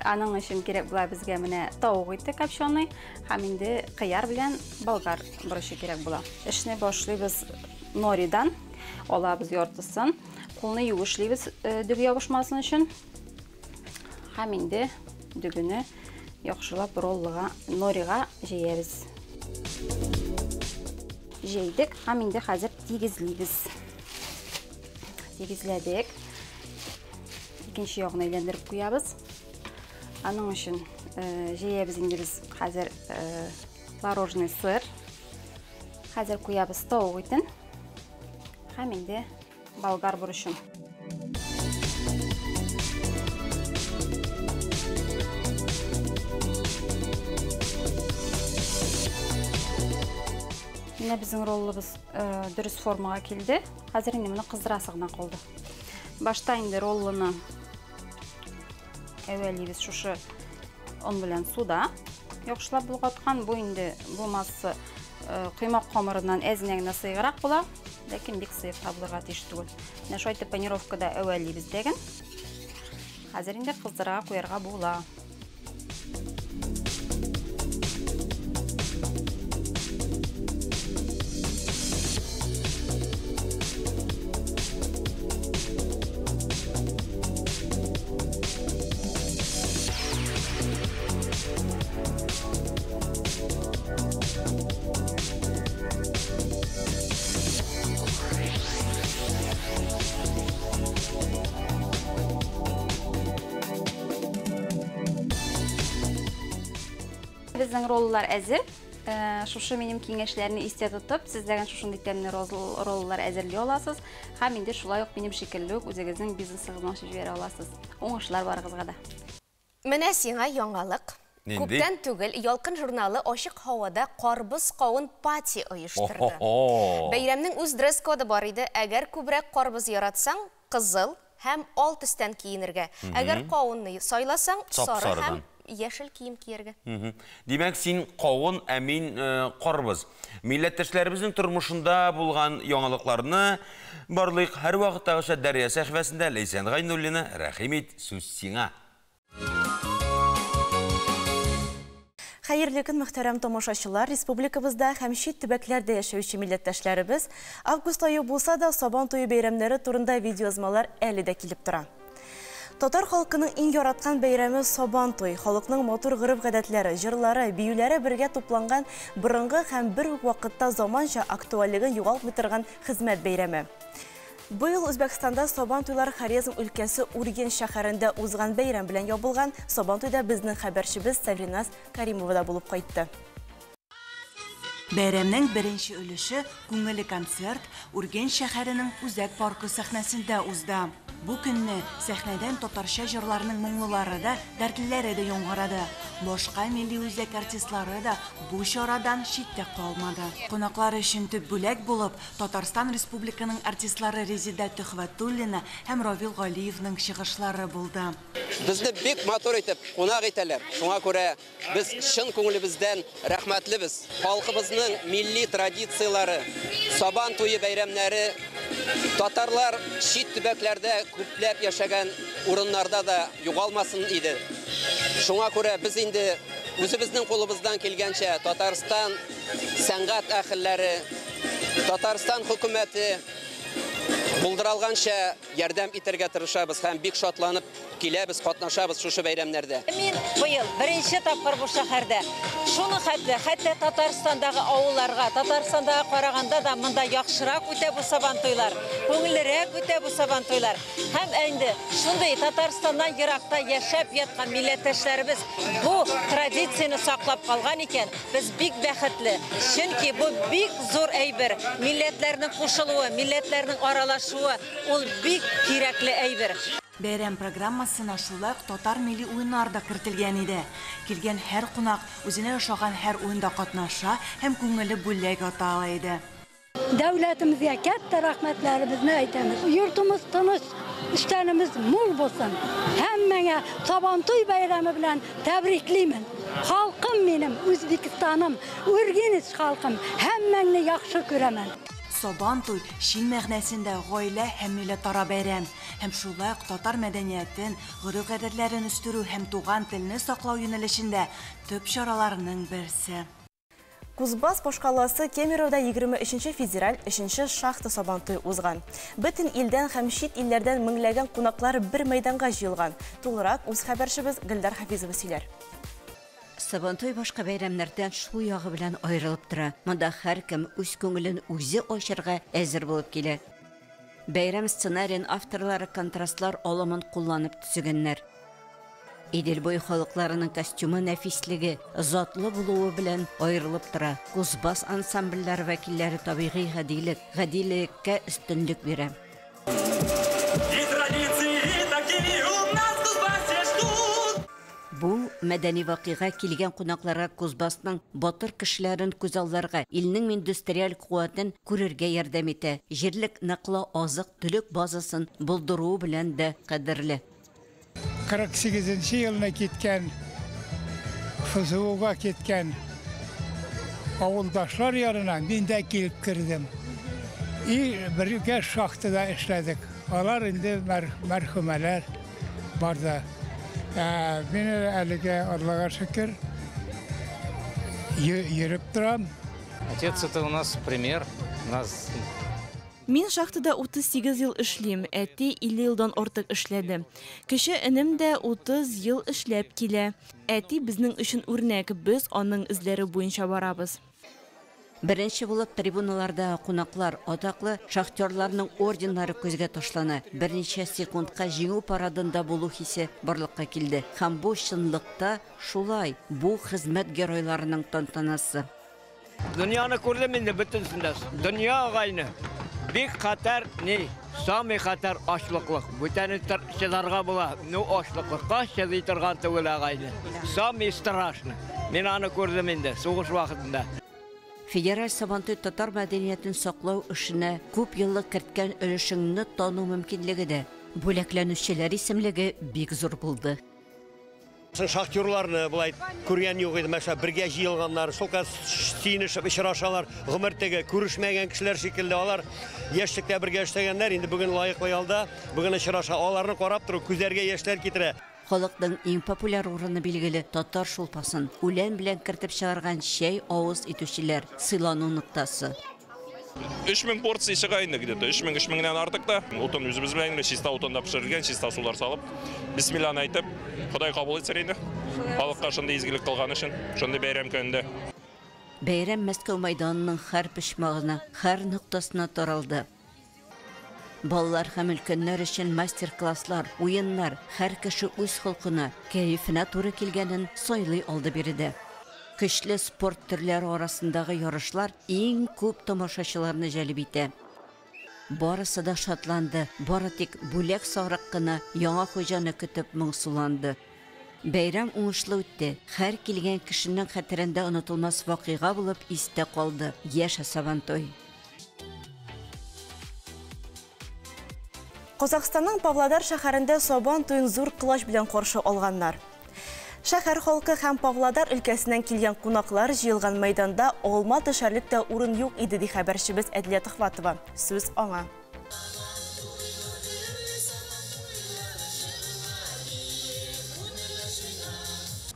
Аның өчен кирәк була безгә менә тавык ите копченый һәм инде кыяр белән болгар борычы кирәк була. Эшне башлыйбыз норидан, алабыз яртысын. Кулны юышлыйбыз дөге ябышмасын өчен. Һәм инде дөгене яхшылап роллыга, норига җәябез. Җәйдек һәм инде хәзер тигезлибез. Тигезләдек. Икенче ягын әйләндереп куябыз. Аның өчен җәябез инде без хәзер творожный сыр. Хәзер куябыз тавык итен һәм инде болгар борычын. Менә безнең роллыбыз дөрес формага килде. Хәзер инде моны кыздырасы гына калды. Башта инде роллыны әвәлибез шушы он белән суда яхшылап болгаткан. Бу инде бу масса коймак камырыннан әзенә генә сыеграк була, ләкин бик сыек та булырга тиеш түгел. Менә шулай итеп панировкада әвәлибез дигән. Хәзер инде кыздырырга куярга була. безнең роллар әзер. Шушы минем киңәшләрне истә тотып, сез дә шушындый тәмле роллар әзерли аласыз һәм инде шулай ук минем шикелле үк үзегезнең бизнесыгызны ачып җибәрә аласыз. Уңышлар барыгызга да. Менә сиңа яңалык. Күптән түгел Ялкын журналы ачык һавада карбыз кавын пати оештырды. Бәйрәмнең үз дресс-коды бар иде. Әгәр күбрәк карбыз яратсаң, кызыл һәм ал төстән киенергә. Әгәр кавынны сайласаң, сары һәм яшел кием кияргә. Димәк, син кавын, ә мин карбыз. Милләттәшләребезнең тормышында булган яңалыкларны барлыйк. Һәрвакыттагыча Дәрья сәхифәсендә Ләйсән Гайнуллина, рәхим ит, сүз сиңа. Хәерле көн, мөхтәрәм тамашачылар! Республикабызда һәм чит төбәкләрдә яшәүче милләттәшләребез август ае булса да Сабан туе бәйрәмнәре турында видеоязмалар әле дә килеп тора. Татар халкының иң яраткан бәйрәме Сабан туй. Халыкның матур гореф-гадәтләре, җырлары, биюләре бергә тупланган борынгы һәм бер үк вакытта заманча актуальлеген югалтмый торган хезмәт бәйрәме. Быел Үзбәкстанда Сабан туйлар Хорезм өлкәсе Ургенч шәһәрендә узган бәйрәм белән ябылган. Сабан туйда безнең хәбәрчебез Сәвриназ Каримова да булып кайтты. Бәйрәмнең беренче өлеше күңелле концерт Ургенч шәһәренең үзәк паркы сәхнәсендә узды. Бу көнне сәхнәдән татарча җырларның моңлылары да, дәртлеләре дә яңгырады. Башка милли үзәк артистлары да бу чарадан читтә калмады. Кунаклар өчен төп бүләк булып Татарстан Республиканың артистлары Резеда Төхвәтуллина һәм Равил Галиевның чыгышлары булды. Безне бик матур итеп кунак итәләр. Шуңа күрә без чын күңелебездән рәхмәтлебез. Халкыбызның милли традицияләре, Сабан туе бәйрәмнәре татарлар чит төбәкләрдә күпләп яшәгән урыннарда да югалмасын иде. Шуңа күрә без инде үзебезнең кулыбыздан килгәнчә Татарстан сәнгать әһелләре, Татарстан хөкүмәте булдыралганча ярдәм итәргә тырышабыз һәм бик шатланып киләбез, катнашабыз шушы бәйрәмнәрдә. Мин быел беренче тапкыр бу шәһәрдә. Шуның хәтле, хәтта Татарстандагы авылларга, Татарстандагы караганда да монда яхшырак үтә бу Сабантуйлар, күңеллерәк үтә бу Сабантуйлар. Һәм инде шундый Татарстаннан еракта яшәп яткан милләттәшләребез бу традицияне саклап калган икән, без бик бәхетле. Чөнки бу бик зур әйбер. Милләтләрнең кушылуы, милләтләрнең аралашуы ул бик кирәкле әйбер. Бәйрәм программасына шулай ук татар милли уеннары да кертелгән иде. Килгән һәр кунак үзенә ошаган һәр уенда катнаша һәм күңелле бүләк ата ала иде. Дәүләтебезгә кәттә рәхмәтләребезне әйтәмез. Йортымыз тыныч, өстәлемез мул булсын. Һәммәңә Сабантуй бәйрәме белән тәбриклимен. Халкым минем, Үзбекстаным, Үргенич халкым, һәммәңне яхшы күрәмен. Сабантуй, чын мәгънәсендә гаилә һәм милләтара бәйрәм. Һәм шулай ук татар мәдәниятен, гореф-гадәтләрен үстерү һәм туган телне саклау юнәлешендә төп чараларның берсе. Кузбасс башкаласы Кемеровода 23 нче федераль өченче шахта Сабантуе узган. Бөтен илдән һәм чит илләрдән меңләгән кунаклар бер мәйданга җыелган. Тулырак үз хәбәрчебез Гөлдар Хафизова сөйләр. Сабантуй башка бәйрәмнәрдән шул ягы белән аерылып тора, монда һәркем үз күңелен үзе ачарга әзер булып килә. Бәйрәм сценариен авторлары контрастлар алымын кулланып төзегәннәр. Идел буе халыкларының костюмы нәфислеге, затлы булуы белән аерылып тора. Кузбасс ансамбльләре вәкилләре табигый гадилек, гадилеккә өстенлек бирә. И традиции такие у нас в Кузбассе ждут. Бу мәдәни вакыйга килгән кунакларга Кузбассның батыр кешеләрен күзалларга, илнең индустриаль куәтен күрергә ярдәм итә, җирлек ныклы азык-төлек базасын булдыруы белән дә кадерле. 48 нче елны киткән, ФЗУга киткән авылдашлар янына мин дә килеп кердем. И бергә шахтада эшләдек. Алар инде мәрхүмәләр бар да. Ә, мин әлегә Аллага шөкер йөреп торам. Отец это у нас пример. Нас Мин шахтада 38 ел эшлим, әти 50 елдан артык эшләде. Кече энем дә 30 ел эшләп килә. Әти безнең өчен үрнәк, без аның эзләре буенча барабыз. Беренче булып трибуналарда кунаклар, атаклы шахтерларның орденнары күзгә ташлана. Берничә секундка җиңү парадында булу хисе барлыкка килде. Һәм бу чынлыкта шулай, бу хезмәт геройларының тантанасы. Дөньяны күрдем инде бөтенесен дә. Дөнья агайны. Бик хәтәр ни, самый хәтәр ачлыклык. Бүтәне чыдарга була. Ну, ачлыклыкка чыдый торган түгел агайны. Самый страшный. Мин аны күрдем инде сугыш вакытында. Федераль Сабантуй татар мәдәниятен саклау эшенә күп еллык керткән өлешеңне тану мөмкинлеге дә. Бүләкләнүчеләр исемлеге бик зур булды. Шахтерларны былай күргән юк иде, мәсәлән, бергә җыелганнар, шул кадәр сөенешеп очрашалар, гомер теге күрешмәгән кешеләр шикелле, алар яшьлектә бергә эшләгәннәр, инде бүген лаеклы ялда, бүген очраша, аларны карап тору күзләргә яшьләр китерә. Халыкның иң популяр урыны билгеле татар шулпасын үлән белән кертеп чыгарган чәй авыз итүчеләр сыйлану ноктасы. 3000 порция чыга инде где-то, 3000, 3000-нән артык та. Утын үзебез белән инде, чиста утында пешерелгән, чиста сулар салып, бисмилланы әйтеп, Ходай кабул итсен инде. Халыкка шундый изгелек кылган өчен, шундый бәйрәм көнендә. Бәйрәм Мәскәү майданының һәр почмагына, һәр ноктасына таралды. Балалар һәм өлкәннәр өчен мастер-класслар, уеннар, һәр кеше үз холкына, кәефенә туры килгәнен сайлый алды биредә. Көчле спорт төрләре арасындагы ярышлар иң күп тамашачыларны җәлеп итә. Барысы да шатланды, бары тик бүләк сарык кына яңа хуҗаны көтеп моңсуланды. Бәйрәм уңышлы үтте, һәр килгән кешенең хәтерендә онытылмас вакыйга булып истә калды. Яшә Сабантуй! Казахстанның Павлодар шәһәрендә Сабан туен зур колач белән каршы алганнар. Шәһәр халкы һәм Павлодар өлкәсеннән килгән кунаклар җыелган мәйданда алма төшәрлек тә урын юк иде, ди хәбәрчебез Әдилә Төхвәтова. Сүз аңа.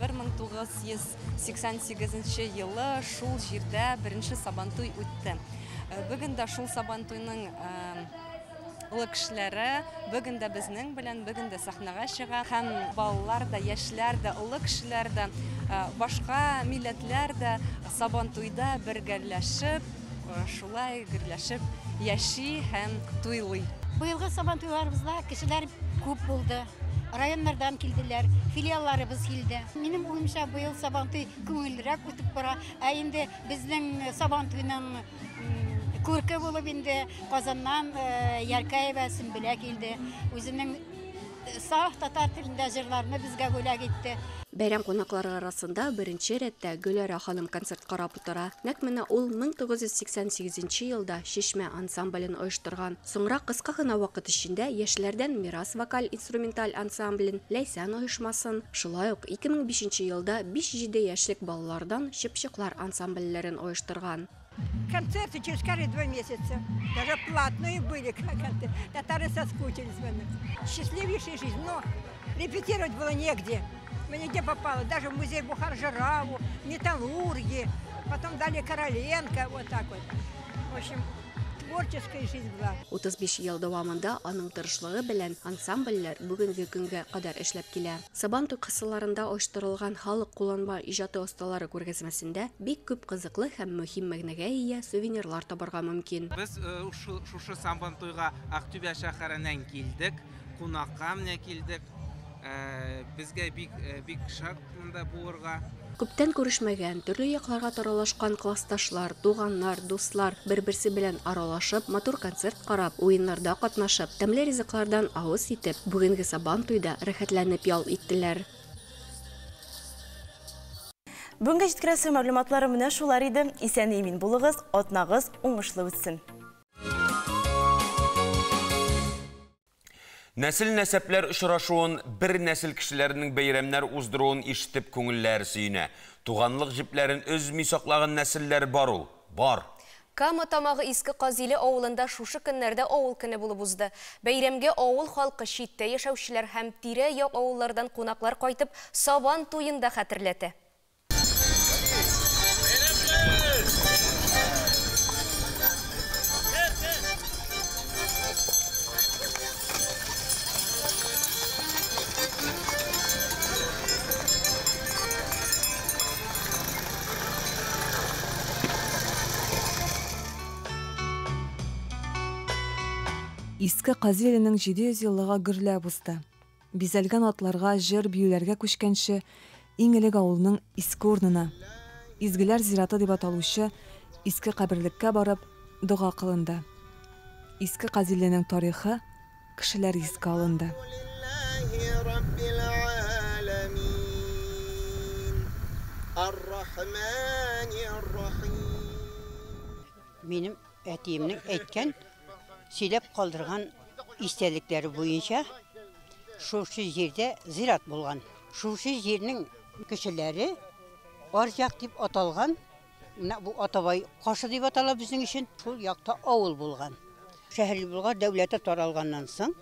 Бер мең тугыз йөз сиксән сигезенче елы шул җирдә беренче Сабантуй үтте. Бүген дә шул Сабантуйның олы кешеләре бүген дә безнең белән, бүген дә сәхнәгә чыга. Һәм балалар да, яшьләр дә, олы кешеләр дә, башка милләтләр дә Сабантуйда бергәләшеп, шулай гөрләшеп яши һәм туйлый. Быелгы Сабантуйларыбызда кешеләр күп булды. Районнардан килделәр, филиалларыбыз килде. Минем уемча, быел Сабантуй күңеллерәк үтеп бара. Ә инде безнең Сабантуйның күрке булып инде Казаннан Яркаева Сөмбелә килде. Үзенең саф татар телендә җырларны безгә бүләк итте. Бәйрәм кунаклары арасында беренче рәттә Гөләрә ханым концерт карап утыра. Нәкъ менә ул мең тугыз йөз сиксән сигезенче елда Чишмә ансамблен оештырган. Соңрак кыска гына вакыт эчендә яшьләрдән Мирас вокаль-инструменталь ансамблен, Ләйсән оешмасын, шулай ук ике мең бишенче елда биш-җиде яшьлек балалардан Чыпчыклар ансамбльләрен оештырган. Концерты через каждые 2 месяца. Даже платные были концерты. Татары соскучились в этом. Счастливейшая жизнь. Но репетировать было негде. Мы нигде попало. Даже в музей Бухар-Жырау, металлурги. Потом дали Короленко. Вот так вот. В общем, творческая жизнь была. Утыз биш ел дәвамында аның тырышлыгы белән ансамбльләр бүгенге көнгә кадәр эшләп килә. Сабантуй кысаларында оештырылган халык кулланма иҗаты осталары күргәзмәсендә бик күп кызыклы һәм мөһим мәгънәгә ия сувенирлар табарга мөмкин. Без шушы Сабантуйга Актүбә шәһәреннән килдек, кунакка менә килдек. Безгә бик шат монда булырга. Күптән күрешмәгән, төрле якларга таралышкан классташлар, туганнар, дуслар бер-берсе белән аралашып, матур концерт карап, уеннарда катнашып, тәмле ризыклардан авыз итеп, бүгенге Сабантуйда рәхәтләнеп ял иттеләр. Бүгенге җиткерәсе мәгълүматлары менә шулар иде. Исән-имин булыгыз, атнагыз уңышлы үтсен. Нәсел-нәсәпләр очрашуын, бер нәсел кешеләренең бәйрәмнәр уздыруын ишетеп күңелләр сөенә. Туганлык җепләрен өзми саклаган нәселләр бар ул, бар. Кама Тамагы Иске Казиле авылында шушы көннәрдә авыл көне булып узды. Бәйрәмгә авыл халкы, читтә яшәүчеләр һәм тирә-як авыллардан кунаклар кайтып, Сабан туен да хәтерләтә. Иске Казилинең 700 еллыгы гөрләп узды. Бизәлгән атларга, җыр-биюләргә күчкәнче, иң элек авылның иске урынына, Изгеләр зираты дип аталучы иске каберлеккә барып, дога кылынды. Иске Казилинең тарихы, кешеләр искә алынды. Минем әтиемнең әйткән, сөйләп калдырган истәлекләре буенча, шушы җирдә зират булган. Шушы җирнең кешеләре Аръяк дип аталган, менә бу Атабай кашы дип атала безнең өчен, шул якта авыл булган. Шәһри Болгар дәүләте таралганнан соң,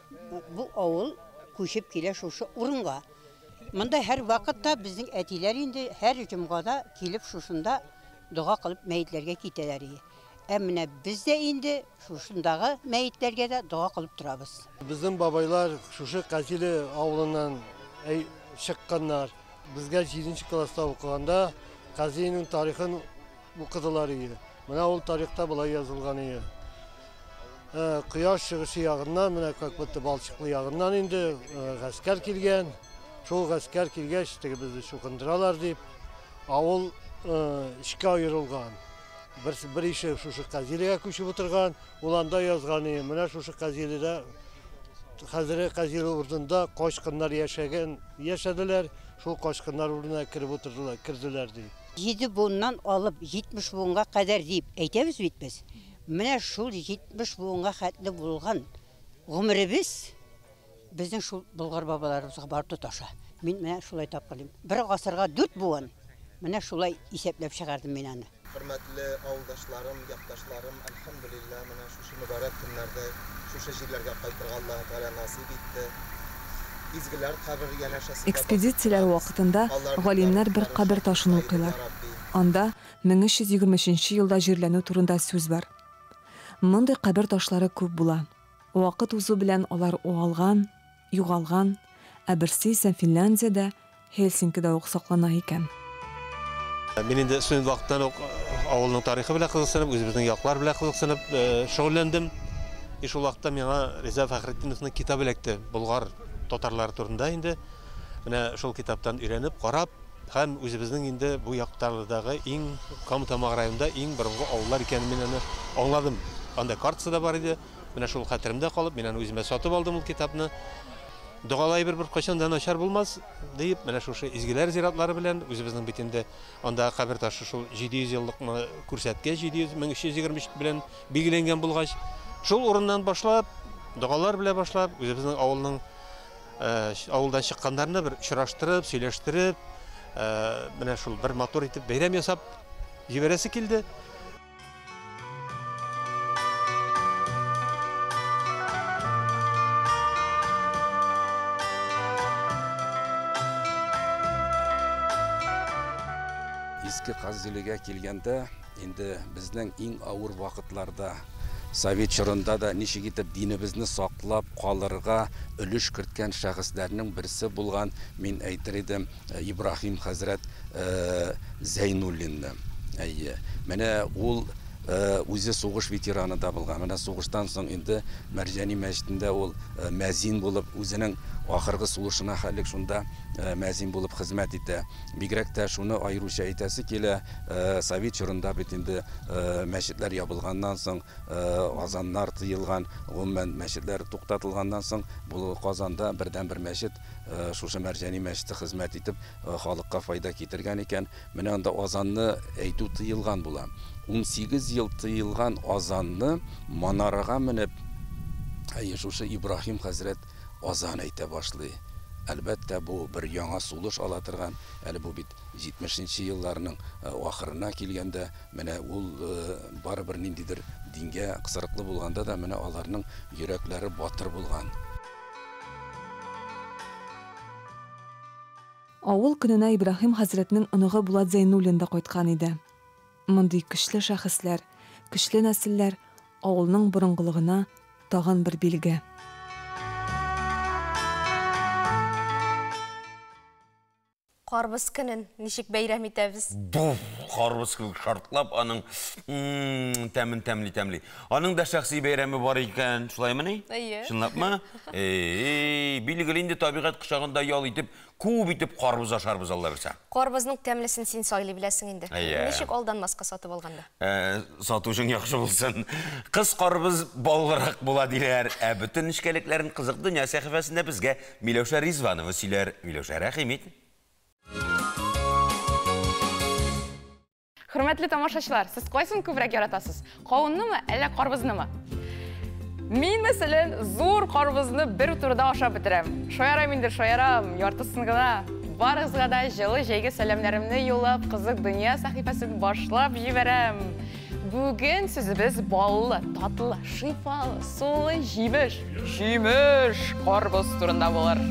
бу авыл күчеп килә шушы урынга. Монда һәр вакытта безнең әтиләр инде һәр җомгада килеп шушында дога кылып мәетләргә китәләр иде. Ә менә без дә инде шушындагы мәетләргә дә дога кылып торабыз. Безнең бабайлар шушы Казиле авылыннан чыкканнар. Безгә җиденче класста укыганда Казилинең тарихын укыдылар иде. Менә ул тарихта болай язылган иде. Кояш чыгышы ягыннан, менә как будто Балчыклы ягыннан инде гаскәр килгән. Шул гаскәр килгәч, теге безне чукындыралар дип, авыл эчкә аерылган. Бер, бер ише шушы Казилегә күчеп утырган, ул анда язган иде. Менә шушы Казиледә хәзерге Казиле урынында качкыннар яшәгән, яшәделәр, шул качкыннар урынына кереп утырдылар, керделәр ди. Җиде буыннан алып 70 буынга кадәр дип әйтәбез бит без. Менә шул 70 буынга хәтле булган гомеребез безнең шул болгар бабаларыбызга барып тоташа. Мин менә шулай тапкырлыйм. Бер гасырга дүрт буын. Менә шулай исәпләп чыгардым мин аны. Хөрмәтле авылдашларым, якташларым, әлхәмдүлилләһ, менә шушы мөбарәк көннәрдә шушы җирләргә кайтырга Аллаһы Тәгалә насыйп итте. Изгеләр кабер янәшәсендә Экспедицияләр вакытында Аларның галимнәр бер кабер ташын укыйлар. Анда 1323 нче елда җирләнү турында сүз бар. Мондый кабер ташлары күп була. Вакыт узу белән алар уалган, югалган, ә берсе исә Финляндиядә, Хельсинкида ук саклана икән. Мин инде студент вакыттан ук авылның тарихы белән кызыксынып, үзебезнең яклар белән кызыксынып шөгыльләндем. И шул вакытта миңа Риза Фәхретдиновның китабы эләкте, Болгар татарлары турында инде. Менә шул китаптан өйрәнеп, карап һәм үзебезнең инде бу яктардагы иң Кама Тамагы районында иң борынгы авыллар икәнен мин аны аңладым. Анда картасы да бар иде. Менә шул хәтеремдә калып, мин аны үземә сатып алдым ул китапны. Догалай бер беркайчан да начар булмас, диеп, менә шушы изгеләр зиратлары белән, үзебезнең бит инде андагы кабер ташы шул 700 еллыкны күрсәткәч, 700, 1323 белән билгеләнгән булгач, шул урыннан башлап, догалар белән башлап, үзебезнең авылның авылдан чыкканнарны бер очраштырып, сөйләштереп, менә шул бер матур итеп бәйрәм ясап җибәрәсе килде. Иске Казилегә килгәндә, инде безнең иң авыр вакытларда, совет чорында да ничек итеп динебезне саклап калырга өлеш керткән шәхесләрнең берсе булган, мин әйтер идем, Ибраһим хәзрәт Зәйнуллинны. Әйе. Менә ул үзе сугыш ветераны да булган. Менә сугыштан соң инде Мәрҗани мәчетендә ул мәзин булып, үзенең ахыргы сулышына хәтлек шунда мәзин булып хезмәт итә. Бигрәк тә шуны аеруча әйтәсе килә, совет чорында бит инде мәчетләр ябылганнан соң, азаннар тыелган, гомумән мәчетләр туктатылганнан соң, бу Казанда бердәнбер мәчет Шушы Мәрҗани мәчете хезмәт итеп, халыкка файда китергән икән. Менә анда азанны әйтү тыелган була. 18 ел тыелган азанны манарага менеп, әйе, шушы Ибраһим хәзрәт азан әйтә башлый. Әлбәттә, бу бер яңа сулыш ала торган, әле бу бит 70 нче елларның ахырына килгәндә, менә ул барыбер ниндидер дингә кысрыклы булганда да, менә аларның йөрәкләре батыр булган. Авыл көненә Ибраһим хәзрәтнең оныгы Булат Зәйнуллин да кайткан иде. Мондый көчле шәхесләр, көчле нәселләр авылның борынгылыгына тагын бер билге. Карбыз көнен ничек бәйрәм итәбез? Буф, карбыз кебек шартлап, аның тәмен тәмли-тәмли. Аның да шәхси бәйрәме бар икән, шулаймыни? Әйе. Чынлапмы? Эй, билгеле инде табигать кочагында ял итеп, күп итеп карбыз ашарбыз, Алла бирсә. Карбызның тәмлесен син сайлый беләсең инде. Әйе. Ничек алданмаска сатып алганда? Сатучың яхшы булсын. Кыз карбыз баллырак була диләр. Ә бөтен нечкәлекләрен Кызык дөнья сәхифәсендә безгә Миләүшә Ризванова сөйләр. Миләүшә, рәхим ит. Хөрмәтле тамашачылар, сез кайсын күбрәк яратасыз? Кавыннымы, әллә карбызнымы? Мин, мәсәлән, зур карбызны бер утыруда ашап бетерәм. Шаярам инде, шаярам, яртысын гына. Барыгызга да җылы җәйге сәламнәремне юллап, Кызык дөнья сәхифәсен башлап җибәрәм. Бүген сүзебез баллы, татлы, шифалы, сулы җимеш, җимеш, карбыз турында булыр.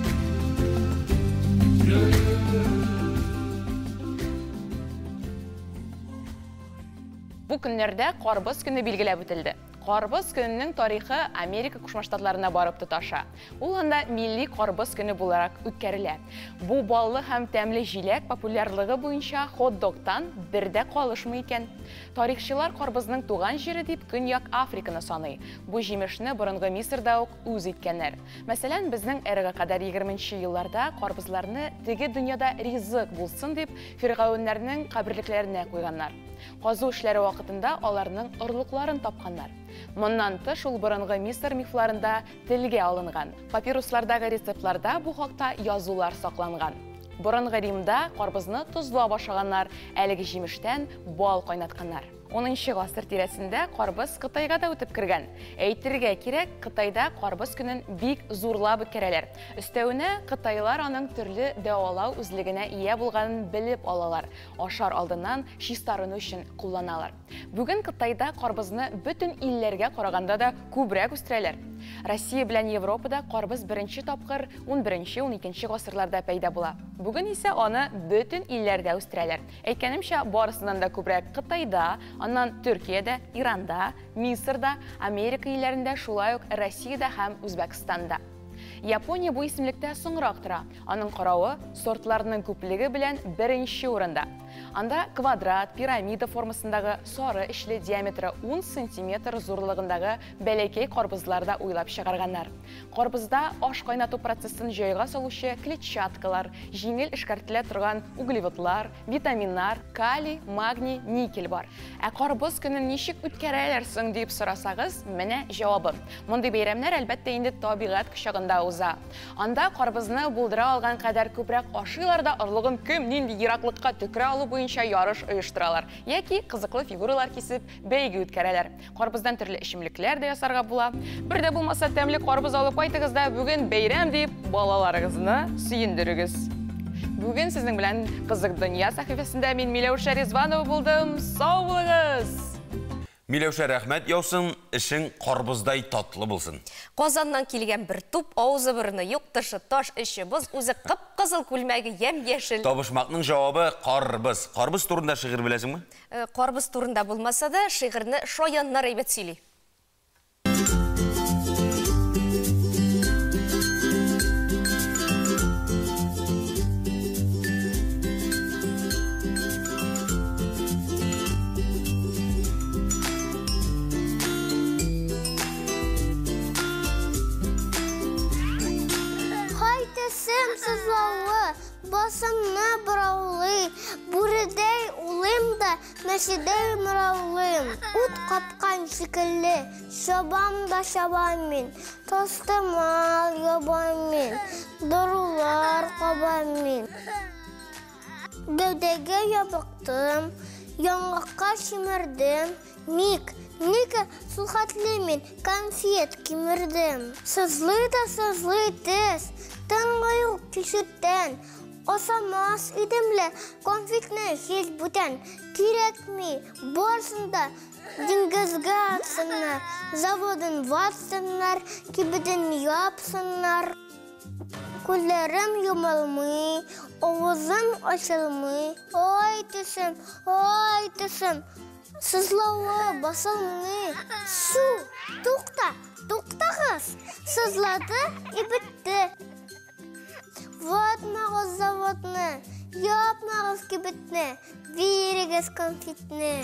Бу көннәрдә карбыз көне билгеләп үтелде. Карбыз көненең тарихы Америка Кушма Штатларына барып тоташа. Ул анда милли карбыз көне буларак үткәрелә. Бу баллы һәм тәмле җиләк популярлыгы буенча хот-догтан бер дә калышмый икән. Тарихчылар карбызның туган җире дип Көньяк Африканы саный. Бу җимешне борынгы Мисырда ук үз иткәннәр. Мәсәлән, безнең эрага кадәр егерменче елларда карбызларны теге дөньяда ризык булсын дип фиргавеннәрнең каберлекләренә куйганнар. Казу эшләре вакытында аларның орлыкларын тапканнар. Моннан тыш, ул борынгы Мисыр мифларында телгә алынган. Папируслардагы рецептларда бу хакта язулар сакланган. Борынгы Римда карбызны тозлап ашаганнар, әлеге җимештән бал кайнатканнар. Унынчы гасыр тирәсендә карбыз Кытайга да үтеп кергән. Әйтергә кирәк, Кытайда карбыз көнен бик зурлап үткәрәләр. Өстәвенә, кытайлар аның төрле дәвалау үзлегенә ия булганын белеп алалар. Ашар алдыннан чистарыну өчен кулланалар. Бүген Кытайда карбызны бөтен илләргә караганда да күбрәк үстерәләр. Россия белән Европада карбыз беренче тапкыр унберенче-уникенче гасырларда пәйда була. Бүген исә аны бөтен илләрдә үстерәләр. Әйткәнемчә, барысыннан да күбрәк Кытайда, аннан Төркиядә, Иранда, Мисырда, Америка илләрендә, шулай ук Россиядә һәм Үзбәкстанда. Япония бу исемлектә соңрак тора. Аның каравы, сортларның күплеге белән беренче урында. Анда квадрат, пирамида формасындагы сары эчле диаметры ун сантиметр зурлыгындагы бәләкәй карбызлар да уйлап чыгарганнар. Карбызда аш кайнату процессын җайга салучы клетчаткалар, җиңел эшкәртелә торган углеводлар, витаминнар, калий, магний, никель бар. Ә карбыз көнен ничек үткәрәләр соң дип сорасагыз, менә җавабы. Мондый бәйрәмнәр әлбәттә инде табигать кочагында уза. Анда карбызны булдыра алган кадәр күбрәк ашыйлар да орлыгын кем нинди ераклыкка төкерә алу буенча ярыш оештыралар яки кызыклы фигуралар кисеп бәйге үткәрәләр. Карбыздан төрле эчемлекләр дә ясарга була. Бер дә булмаса тәмле карбыз алып кайтыгыз да бүген бәйрәм дип балаларыгызны сөендерегез. Бүген сезнең белән Кызык дөнья сәхифәсендә мин Миләүшә Ризванова булдым. Сау булыгыз! Миләүшә, рәхмәт яусын, эшең карбыздай татлы булсын. Казаннан килгән бер туп, авызы борыны юк, тышы таш, эче боз, үзе кып-кызыл, күлмәге ямь-яшел. Табышмакның җавабы карбыз. Карбыз турында шигырь беләсеңме? Карбыз турында булмаса да, шигырьне шаяннар әйбәт сөйли. Сызлаулы, басымны бораулый, бүредәй улым да, мәшедәй мыраулыйм. Ут капкан шикелле, чабам да чабам мин, тастымал ябам мин, дарулар кабам мин. Гәүдәгә ябыктым, яңакка чимердем, ник, нигә сулхатлы мин конфет кимердем. Сызлый да сызлый тез, тынгы юк кишеттән, осамас идем лә конфетны һич бүтән. Кирәкми, барсын да диңгезгә атсыннар, заводын ватсыннар, кибетен япсыннар. Күзләрем йомылмый, авызым ачылмый. Ай төсем, ай төсем, сызлавы басылмый. Су, тукта, туктагыз, сызлады и бетте. Ватмагыз заводны, Япмагыз кибетне, бирегез конфетны.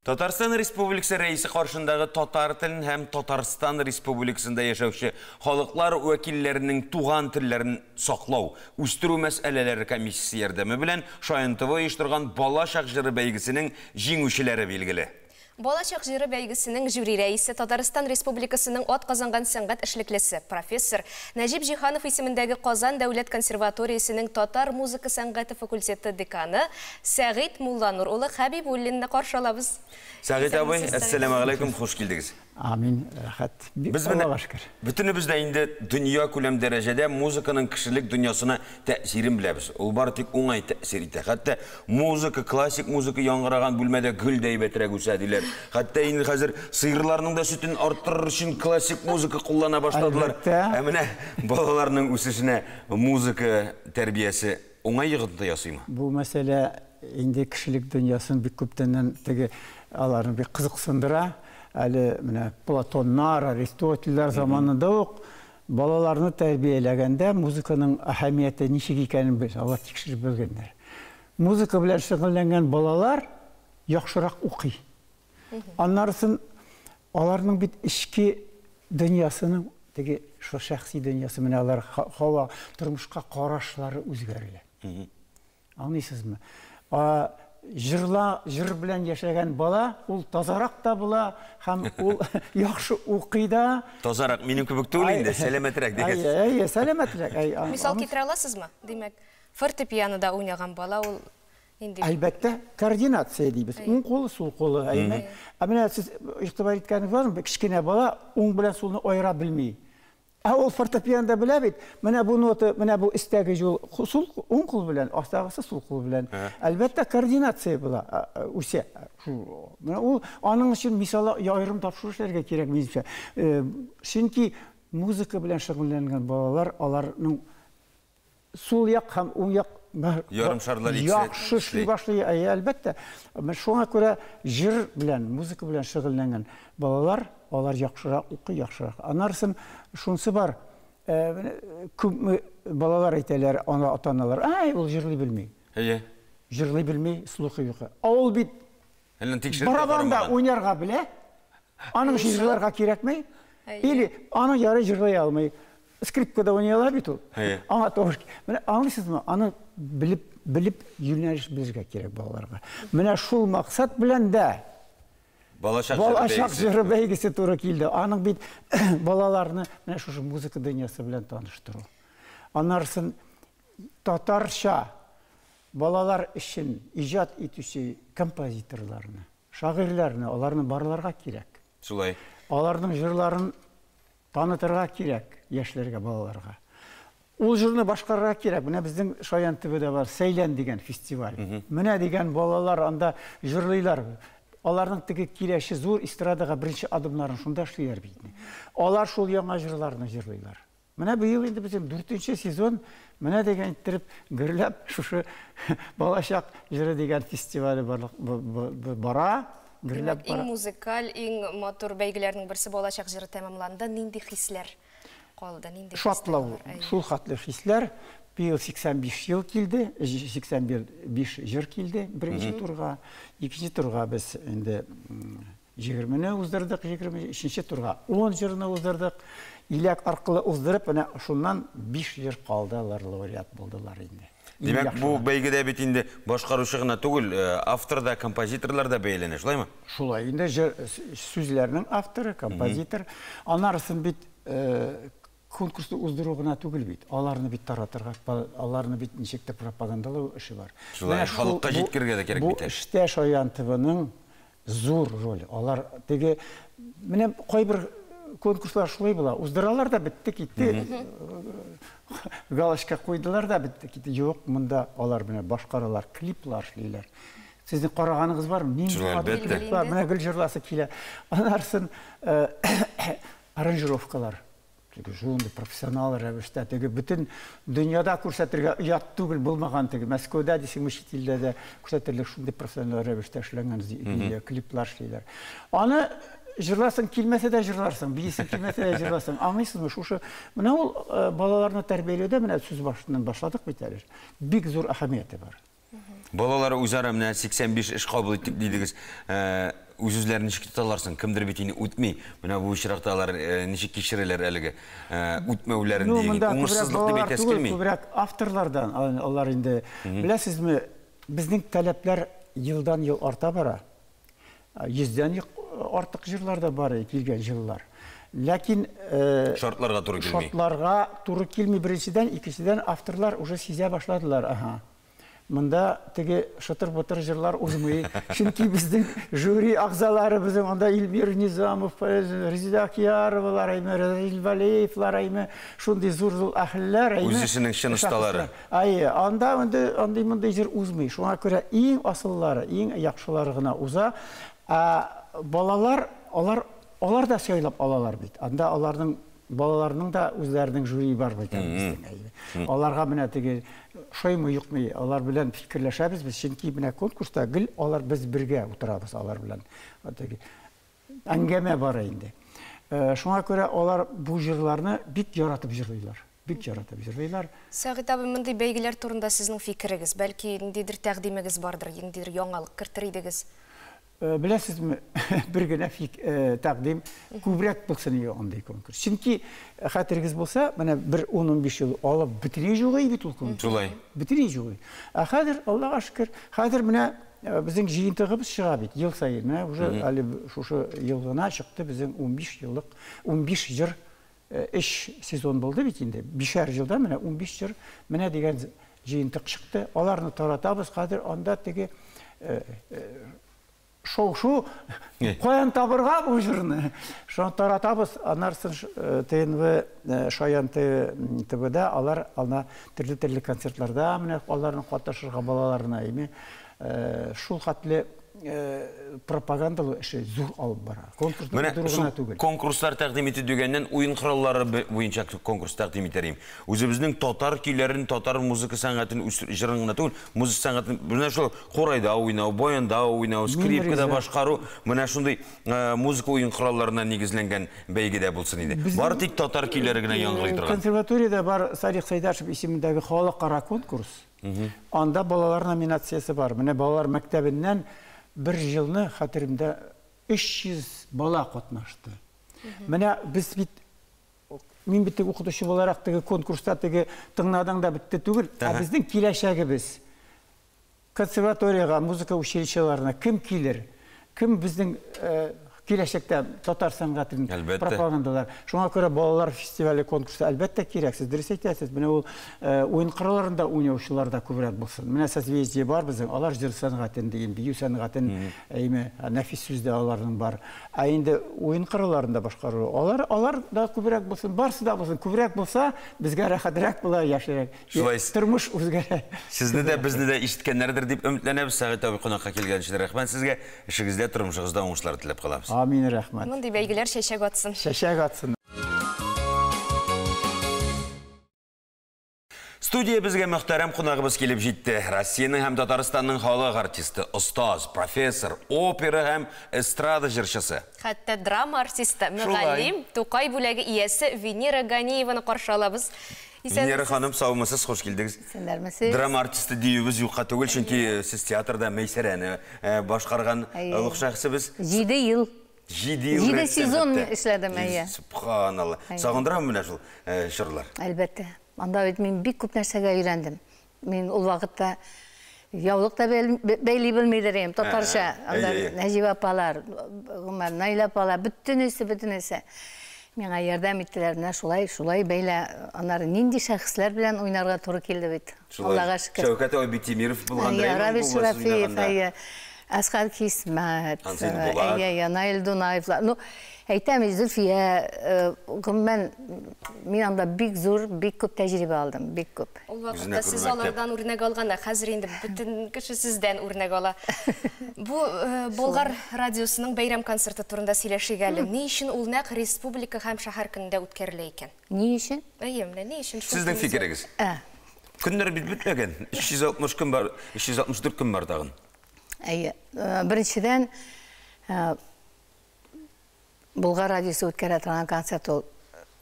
Татарстан Республикасы Рәисе каршындагы татар телен һәм Татарстан Республикасында яшәүче халыклар вәкилләренең туган телләрен саклау, үстерү мәсьәләләре комиссиясе ярдәме белән Шаян ТВ оештырган Балачак җыры бәйгесенең җиңүчеләре билгеле. Балачак җыры бәйгесенең жюри рәисе Татарстан Республикасының атказанган сәнгать эшлеклесе, профессор Нәҗип Җиһанов исемендәге Казан дәүләт консерваториясенең татар музыка сәнгате факультеты деканы Сәгыйть Мулланур улы Хәбибуллинны каршы алабыз. Сәгыйть абый, әссәламегаләйкүм, хуш килдегез. Амин, рәхәт. Без менә Аллага шөкер. бөтенебез дә инде дөнья күләм дәрәҗәдә музыканың кешелек дөньясына тәэсирен беләбез. Ул бары тик уңай тәэсир итә. Хәтта музыка, классик музыка яңгыраган бүлмәдә гөл дә әйбәтрәк үсә диләр. Хәтта инде хәзер сыерларның да сөтен арттырыр өчен классик музыка куллана башладылар. Әлбәттә. Ә менә балаларның үсешенә музыка тәрбиясе уңай йогынты ясыймы? Бу мәсьәлә инде кешелек дөньясын бик күптәннән теге аларны бик кызыксындыра. Әле менә Платоннар, Аристотельләр заманында ук балаларны тәрбияләгәндә музыканың әһәмияте ничек икәнен без алар тикшереп белгәннәр. Музыка белән шөгыльләнгән балалар яхшырак укый. Аннарысын аларның бит эчке дөньясының теге шул шәхси дөньясы менә алар һава тормышка карашлары үзгәрелә. Аңлыйсызмы? Җырла, җыр белән яшәгән бала, ул тазарак та була һәм ул яхшы укый да. Тазарак минем кебек түгел инде, сәламәтрәк дигән. Әй, әй, сәламәтрәк. Әй, Мисал китерә аласызмы? Димәк, фортепианода уйнаган бала ул нинди? Әлбәттә, координация дибез. Уң кулы, сул кулы, әйме? Ә менә сез игътибар иткәнегез бармы? Кечкенә бала уң белән сулны аера белми. Ә ул фортепианода белә бит. Менә бу нота, менә бу өстәге юл сул уң кул белән, астагысы сул кул белән. Әлбәттә, координация була, үсә. Менә ул аның өчен мисал аерым тапшыру эшләргә кирәк минемчә. Чөнки музыка белән шөгыльләнгән балалар аларның сул як һәм уң як ярымшарлар икесе яхшы эшли башлый, әлбәттә. Шуңа күрә җыр белән, музыка белән шөгыльләнгән балалар алар яхшырак укый, яхшырак. Анарысын шунысы бар, күпме балалар әйтәләр, ана ата-аналар, ай, ул җырлый белми. Әйе. Җырлый белми, слухы юк. Ә ул бит барабанда уйнарга белә, аның өчен җырларга кирәкми. Или аның ярый җырлый алмый. Скрипкада уйный ала бит ул. Аңа тавыш. Менә аңлыйсызмы? Аны белеп, белеп юнәлеш бирергә кирәк балаларга. Менә шул максат белән дә Балачак җыры бәйгесе туры килде. Аның бит балаларны менә шушы музыка дөньясы белән таныштыру. Анарысын татарча балалар өчен иҗат итүче композиторларны, шагыйрьләрне, аларны барларга кирәк. Шулай. Аларның җырларын танытырга кирәк яшьләргә, балаларга. Ул җырны башкарырга кирәк. Менә безнең Шаян ТВда бар Сәйлән дигән фестиваль. Менә дигән балалар анда җырлыйлар. Аларның теге киләче зур эстрадага беренче адымнарын шунда эшлиләр бит. Алар шул яңа җырларны җырлыйлар. Менә быел инде безнең 4нче сезон менә дигән иттереп гөрләп шушы Балачак җыры дигән фестивале бара. Гөрләп бара. Иң музыкаль, иң матур бәйгеләрнең берсе Балачак җыры тәмамланды. Нинди хисләр калды? Нинди шатлау, шул хәтле хисләр. Быел 85 ел килде, 85 җыр килде беренче турга. Икенче турга без инде 20-не уздырдык, 23-нче турга 10 җырны уздырдык. Иләк аркылы уздырып, менә шуннан 5 җыр калды, алар лауреат булдылар инде. Димәк, бу бәйгедә бит инде башкаручы гына түгел, автор да, композиторлар да бәяләнә, шулаймы? Шулай, инде сүзләрнең авторы, композитор. Анарысын бит конкурсны уздыру гына түгел бит. Аларны бит таратырга, аларны бит ничек тә пропагандалау эше бар. Шулай, халыкка җиткерергә дә кирәк бит. Бу эштә Шаян ТВның зур роль. Алар теге менә кайбер конкурслар шулай була. Уздыралар да бетте китте. Галочка куйдылар да бетте китте. Юк, монда алар менә башкаралар, клиплар эшлиләр. Сезнең караганыгыз бармы? Нинди клиплар? Менә гел җырласы килә. Анарсын аранжировкалар. Теге шундый профессионал рәвештә, теге бөтен дөньяда күрсәтергә оят түгел булмаган теге Мәскәүдә дисеңме, чит илдә дә күрсәтерлек шундый профессионал рәвештә эшләнгән видео клиплар эшлиләр. Аны Җырласың килмәсә дә җырларсың, биисең килмәсә дә җырларсың. Аңлыйсызмы, шушы менә ул балаларны тәрбияләүдә менә сүз башыннан башладык бит әле. Бик зур әһәмияте бар. Балалар үзара менә 85 эш кабул иттек дидегез. Үз-үзләрен ничек тоталар соң? Кемдер бит инде үтми. Менә бу очракта алар ничек кичерәләр әлеге үтмәүләрен диген. Уңышсызлык дип әйтәсе килми. Күбрәк авторлардан алар инде. Беләсезме, безнең таләпләр елдан-ел арта бара. Йөздән артык җырлар да бар килгән җыллар. Ләкин шартларга туры килми. Шартларга туры килми беренчедән, икенчедән авторлар уже сизә башладылар. Ага. Монда теге шытыр-бытыр җырлар узмый. Чөнки безнең жюри әгъзалары безнең анда Эльмир Низамов, Резеда Акъяровалар, әйме, Разил Валеевлар, әйме, шундый зур-зур әһелләр, әйме. Үз эшенең чын осталары. Әйе, анда инде андый-мондый җыр узмый. Шуңа күрә иң асыллары, иң яхшылары гына уза. Ә балалар, алар, алар да сайлап алалар бит. Анда аларның балаларның да үзләренең жюри бар бит әле безнең, әйе. Аларга менә теге шоймы юкмы, алар белән фикерләшәбез без, чөнки менә конкурста гел алар без бергә утырабыз алар белән. Теге әңгәмә бара инде. Шуңа күрә алар бу җырларны бик яратып җырлыйлар. Бик яратып җырлыйлар. Сәгыйть абый, мондый бәйгеләр турында сезнең фикерегез, бәлки ниндидер тәкъдимегез бардыр, ниндидер яңалык кертер идегез? Беләсезме, бер генә тәкъдим күбрәк булсын иде андый конкурс. Чөнки хәтерегез булса, менә бер 10-15 ел алып бөтенләй юк иде бит ул конкурс. Шулай. Бөтенләй юк иде. Ә хәзер, Аллага шөкер, хәзер менә безнең җыентыгыбыз чыга бит ел саен. Менә уже әле шушы ел гына чыкты безнең 15 еллык, 15 җыр, 3 сезон булды бит инде. Бишәр елда менә 15 җыр менә дигән җыентык чыкты. Аларны таратабыз. Хәзер анда теге шоу-шу, каян табырга бу җырны? Шуны таратабыз, аннан ТНВ, Шаян ТВда алар ана төрле-төрле концертларда менә аларны катнашырга балаларына, әйме, шул хәтле пропагандалы эше зур алып бара. Конкурслар зур гына түгел. Конкурслар тәкъдим итү дигәннән уен кораллары буенча конкурс тәкъдим итәрим. Үзебезнең татар көйләрен, татар музыка сәнгатен җырын гына түгел, музыка сәнгатен менә шул курайда уйнау, баянда уйнау, скрипкада башкару, менә шундый музыка уен коралларына нигезләнгән бәйгедә булсын иде. Бары тик татар көйләре генә яңгырый торган. Консерваториядә бар Салих Сайдашев исемендәге халыкара конкурс. Анда балалар номинациясе бар. Менә балалар мәктәбеннән бер елны хәтеремдә 300 бала катнашты. Менә без бит, мин бит укытучы буларак теге конкурста теге тыңладың да бетте түгел, ә безнең киләчәгебез консерваториягә, музыка училищеларына кем килер? Кем безнең киләчәктә татар сәнгатен пропагандалар? Шуңа күрә балалар фестивале конкурсы әлбәттә кирәк. Сез дөрес әйтәсез. Менә ул уен коралларында уйнаучылар да күбрәк булсын. Менә Созвездие бар безнең, алар җыр сәнгатен дигән, бию сәнгатен, әйме, нәфис сүз дә аларның бар. Ә инде уен коралларында башкару, алар да күбрәк булсын, барсы да булсын. Күбрәк булса, безгә рәхәтрәк була, яшьрәк. Тормыш үзгәрә. Сезне дә, безне дә ишеткәннәрдер дип өметләнәбез. Сәгыйть абый кунакка килгән өчен рәхмәт сезгә. Эшегездә, тормышыгызда уңышлар теләп калабыз. Амин, рәхмәт. Мондый бәйгеләр чәчәк атсын. Чәчәк атсын. Студия безгә мөхтәрәм кунагыбыз килеп җитте. Россиянең һәм Татарстанның халык артисты, остаз, профессор, опера һәм эстрада җырчысы. Хәтта драма артисты, мөгаллим, Тукай бүләге иясе Венера Ганиеваны каршы алабыз. Венера ханым, саумысыз, хуш килдегез. Исәннәрмесез. Драма артисты диюебез юкка түгел, чөнки сез театрда Мәйсәрәне башкарган олуг шәхесебез. 7 ел. 7 ел. 7 сезон эшләдем, әйе. Субханалла. Сагындырамы менә шул чорлар? Әлбәттә. Анда бит мин бик күп нәрсәгә өйрәндем. Мин ул вакытта яулык та бәйли белмидер идем, татарча. Анда Нәҗибә апалар, Гомәр, Наилә апалар, бөтенесе миңа ярдәм иттеләр. Менә шулай, шулай бәйлә. Аннары нинди шәхесләр белән уйнарга туры килде бит. Аллага шөкер. Шәүкәт абый Битимиров булганда, Равил Шәрафиев, әйе, Әсхәр Хисмәт, әйе, Наил Дунаевлар. Ну, әйтәм, Зөлфия, гомумән, мин анда бик зур, бик күп тәҗрибә алдым, бик күп. Ул вакытта сез алардан үрнәк алганда, хәзер инде бөтен кеше сездән үрнәк ала. Бу Болгар радиосының бәйрәм концерты турында сөйләшик әле. Ни өчен ул нәкъ республика һәм шәһәр көнендә үткәрелә икән? Ни өчен? Әйе, менә ни өчен? Сезнең фикерегез? Көннәр бит бетмәгән. 360 көн бар, 364 көн бар тагын. Әйе, беренчедән, Болгар радиосы үткәрә торган концерт ул,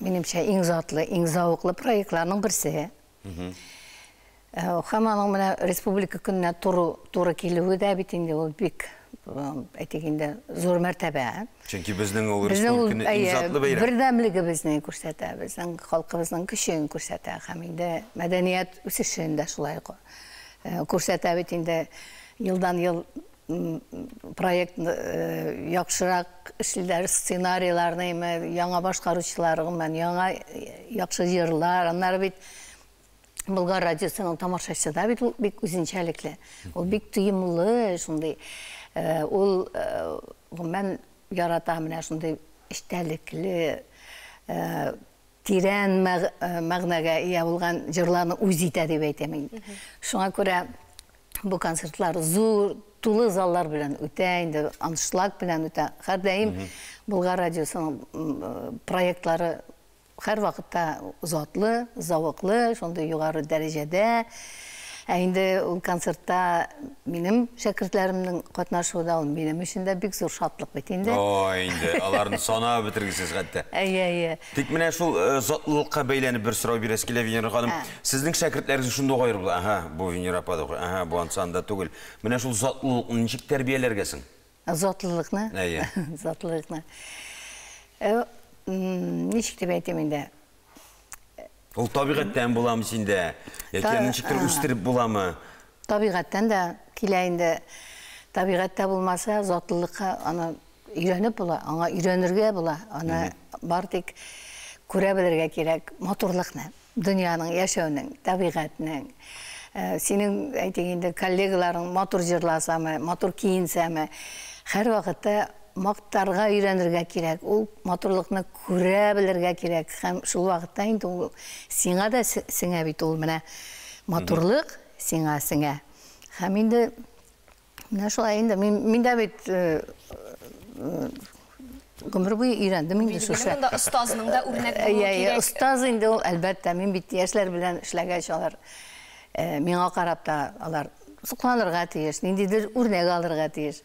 минемчә, иң затлы, иң зәвыклы проектларның берсе. Һәм аның менә Республика көненә туры килүе дә бит инде ул бик, әйтик инде, зур мәртәбә. Чөнки безнең ул Республика көне иң затлы бәйрәм. Бердәмлегебезне күрсәтә, безнең халкыбызның көчен күрсәтә һәм инде мәдәният үсешен дә шулай күрсәтә бит инде. Елдан-ел проект яхшырак эшлиләр, сценарийларны, яңа башкаручылар, гомумән, яңа яхшы җырлар. Аннары бит Болгар радиосының тамашачысы да бит ул бик үзенчәлекле. Ул бик тоемлы, шундый. Ул гомумән ярата менә шундый эчтәлекле, тирән мәгънәгә ия булган җырларны үз итә дип әйтәм инде. Шуңа күрә бу концертлар зур, тулы заллар белән үтә инде, аншлаг белән үтә. Һәрдаим Болгар радиосының проектлары һәр вакытта затлы, зәвыклы, шундый югары дәрәҗәдә. Ә инде ул концертта минем шәкертләремнең катнашуы да ул минем өчен дә бик зур шатлык бит инде. Ой, инде аларны санап бетергесез хәтта. Әйе, әйе. Тик менә шул затлылыкка бәйләнеп бер сорау бирәсе килә, Венера ханым. Сезнең шәкертләрегез шундый ук аерыла. Ага, бу Венера апа да, ага, бу ансы анда түгел. Менә шул затлылыкны ничек тәрбияләргә соң? Затлылыкны? Әйе. Затлылыкны. Ничек дип әйтим инде? Ул табигатьтән буламы синдә? Яки аны ничектер үстереп буламы? Табигатьтән дә килә инде. Табигатьтә булмаса, затлылыкка аны өйрәнеп була, аңа өйрәнергә була. Аны бар тик күрә белергә кирәк матурлыкны, дөньяның, яшәүнең, табигатьнең. Синең, әйтик инде, коллегаларың матур җырласамы, матур киенсәме, һәрвакытта мактарга өйрәнергә кирәк, ул матурлыкны күрә белергә кирәк. Һәм шул вакытта инде ул сиңа да сеңә бит ул, менә матурлык сиңа сеңә. Һәм инде менә шулай инде мин дә бит гомер буе өйрәндем инде шушы. Билгеле, монда остазның да үрнәк булуы кирәк. Остаз инде ул, әлбәттә, мин бит яшьләр белән эшләгәч, алар миңа карап та алар сокланырга тиеш, ниндидер үрнәк алырга тиеш.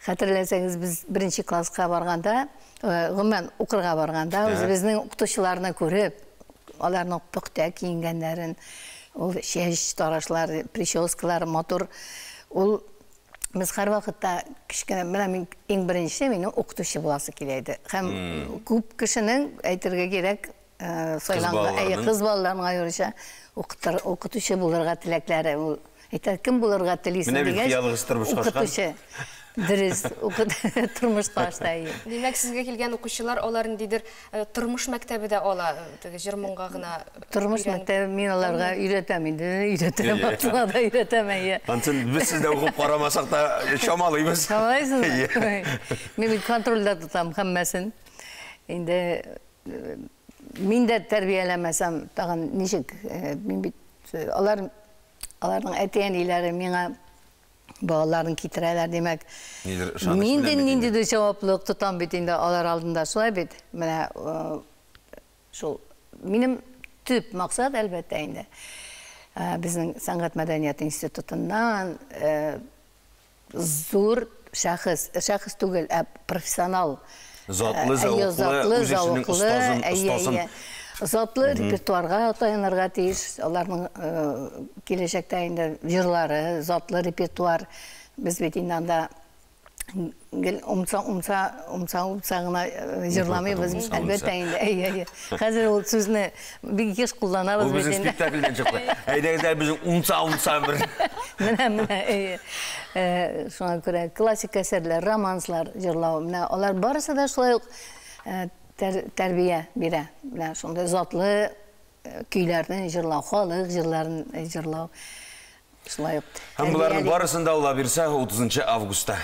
Хәтерләсәгез, без беренче класска барганда, гомумән укырга барганда, үзебезнең укытучыларны күреп, аларның пөхтә киенгәннәрен, ул чәч тарашлары, прическалары матур, ул без һәрвакытта кечкенә, менә мин иң беренче минем укытучы буласы килә иде. Һәм күп кешенең, әйтергә кирәк, сайланган, әйе, кыз балаларның аеруча укытучы булырга теләкләре. Ул әйтә, кем булырга телисең дигәч, укытучы. Дөрес, тормышка ашты, әйе. Димәк, сезгә килгән укучылар алар ниндидер тормыш мәктәбе дә ала, теге җыр-моңга гына Тормыш мәктәбе мин аларга өйрәтәм инде, өйрәтәм, артына да өйрәтәм, әйе. Ансын без сездә укып карамасак та чамалыйбыз. Чамалыйсызмы? Мин бит контрольдә тотам һәммәсен. Инде мин дә тәрбияләмәсәм, тагын ничек, мин бит алар, аларның әти-әниләре миңа балаларын китерәләр, димәк. Мин дә ниндидер җаваплылык тотам бит инде алар алдында, шулай бит. Менә шул минем төп максат, әлбәттә инде, безнең сәнгать мәдәният институтыннан зур шәхес, шәхес түгел, ә профессионал. Затлы, зәвыклы, үз эшенең остазын, остасын. Затлы репертуарга таянырга тиеш. Аларның киләчәктә инде җырлары, затлы репертуар. Без бит инде анда гел умса, умса, умса, умса гына җырламыйбыз, әлбәттә инде. Әйе, әйе. Хәзер ул сүзне бик еш кулланабыз бит инде. Бу безнең спектакльдән чыкты. Әйдәгез әле безнең умса, умса бер. Менә, менә, әйе. Шуңа күрә классик әсәрләр, романслар җырлау, менә алар барысы да шулай ук тәрбия бирә. Менә шундый затлы көйләрне җырлау, халык җырларын җырлау. Шулай ук. Һәм боларның барысын да Алла бирсә, 30 августта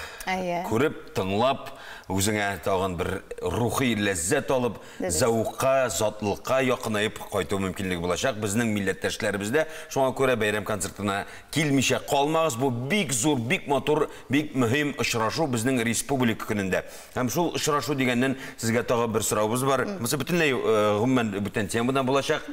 күреп, тыңлап, үзеңә тагын бер рухи ләззәт алып, зәвыкка, затлылыкка якынаеп кайту мөмкинлеге булачак безнең милләттәшләребездә. Шуңа күрә бәйрәм концертына килмичә калмагыз. Бу бик зур, бик матур, бик мөһим очрашу безнең республика көнендә. Һәм шул очрашу дигәннән сезгә тагы бер соравыбыз бар. Монысы бөтенләй, гомумән, бүтән темадан булачак.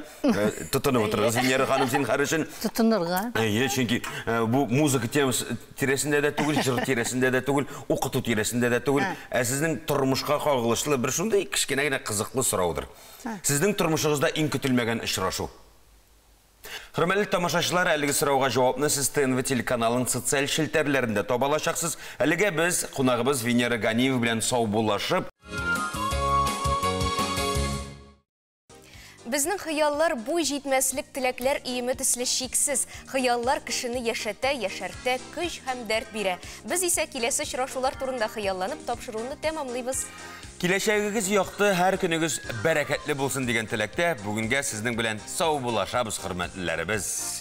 Тотынып утырыгыз, Венера ханым, зинһар өчен. Тотынырга. Әйе, чөнки Чөнки бу музыка темасы тирәсендә дә түгел, җыр тирәсендә дә түгел, укыту тирәсендә дә түгел, ә сезнең тормышка кагылышлы бер шундый кечкенә генә кызыклы сораудыр. Сезнең тормышыгызда иң көтелмәгән очрашу? Хөрмәтле тамашачылар, әлеге сорауга җавапны сез ТНВ телеканалының социаль челтәрләрендә таба алачаксыз. Әлегә без кунагыбыз Венера Ганиева белән саубуллашып, Безнең хыяллар буй җитмәслек теләкләр өеме төсле чиксез. Хыяллар кешене яшәтә, яшәртә, көч һәм дәрт бирә. Без исә киләсе очрашулар турында хыялланып тапшыруны тәмамлыйбыз. Киләчәгегез якты, һәр көнегез бәрәкәтле булсын дигән теләктә, бүгенгә сезнең белән саубуллашабыз, хөрмәтлеләребез.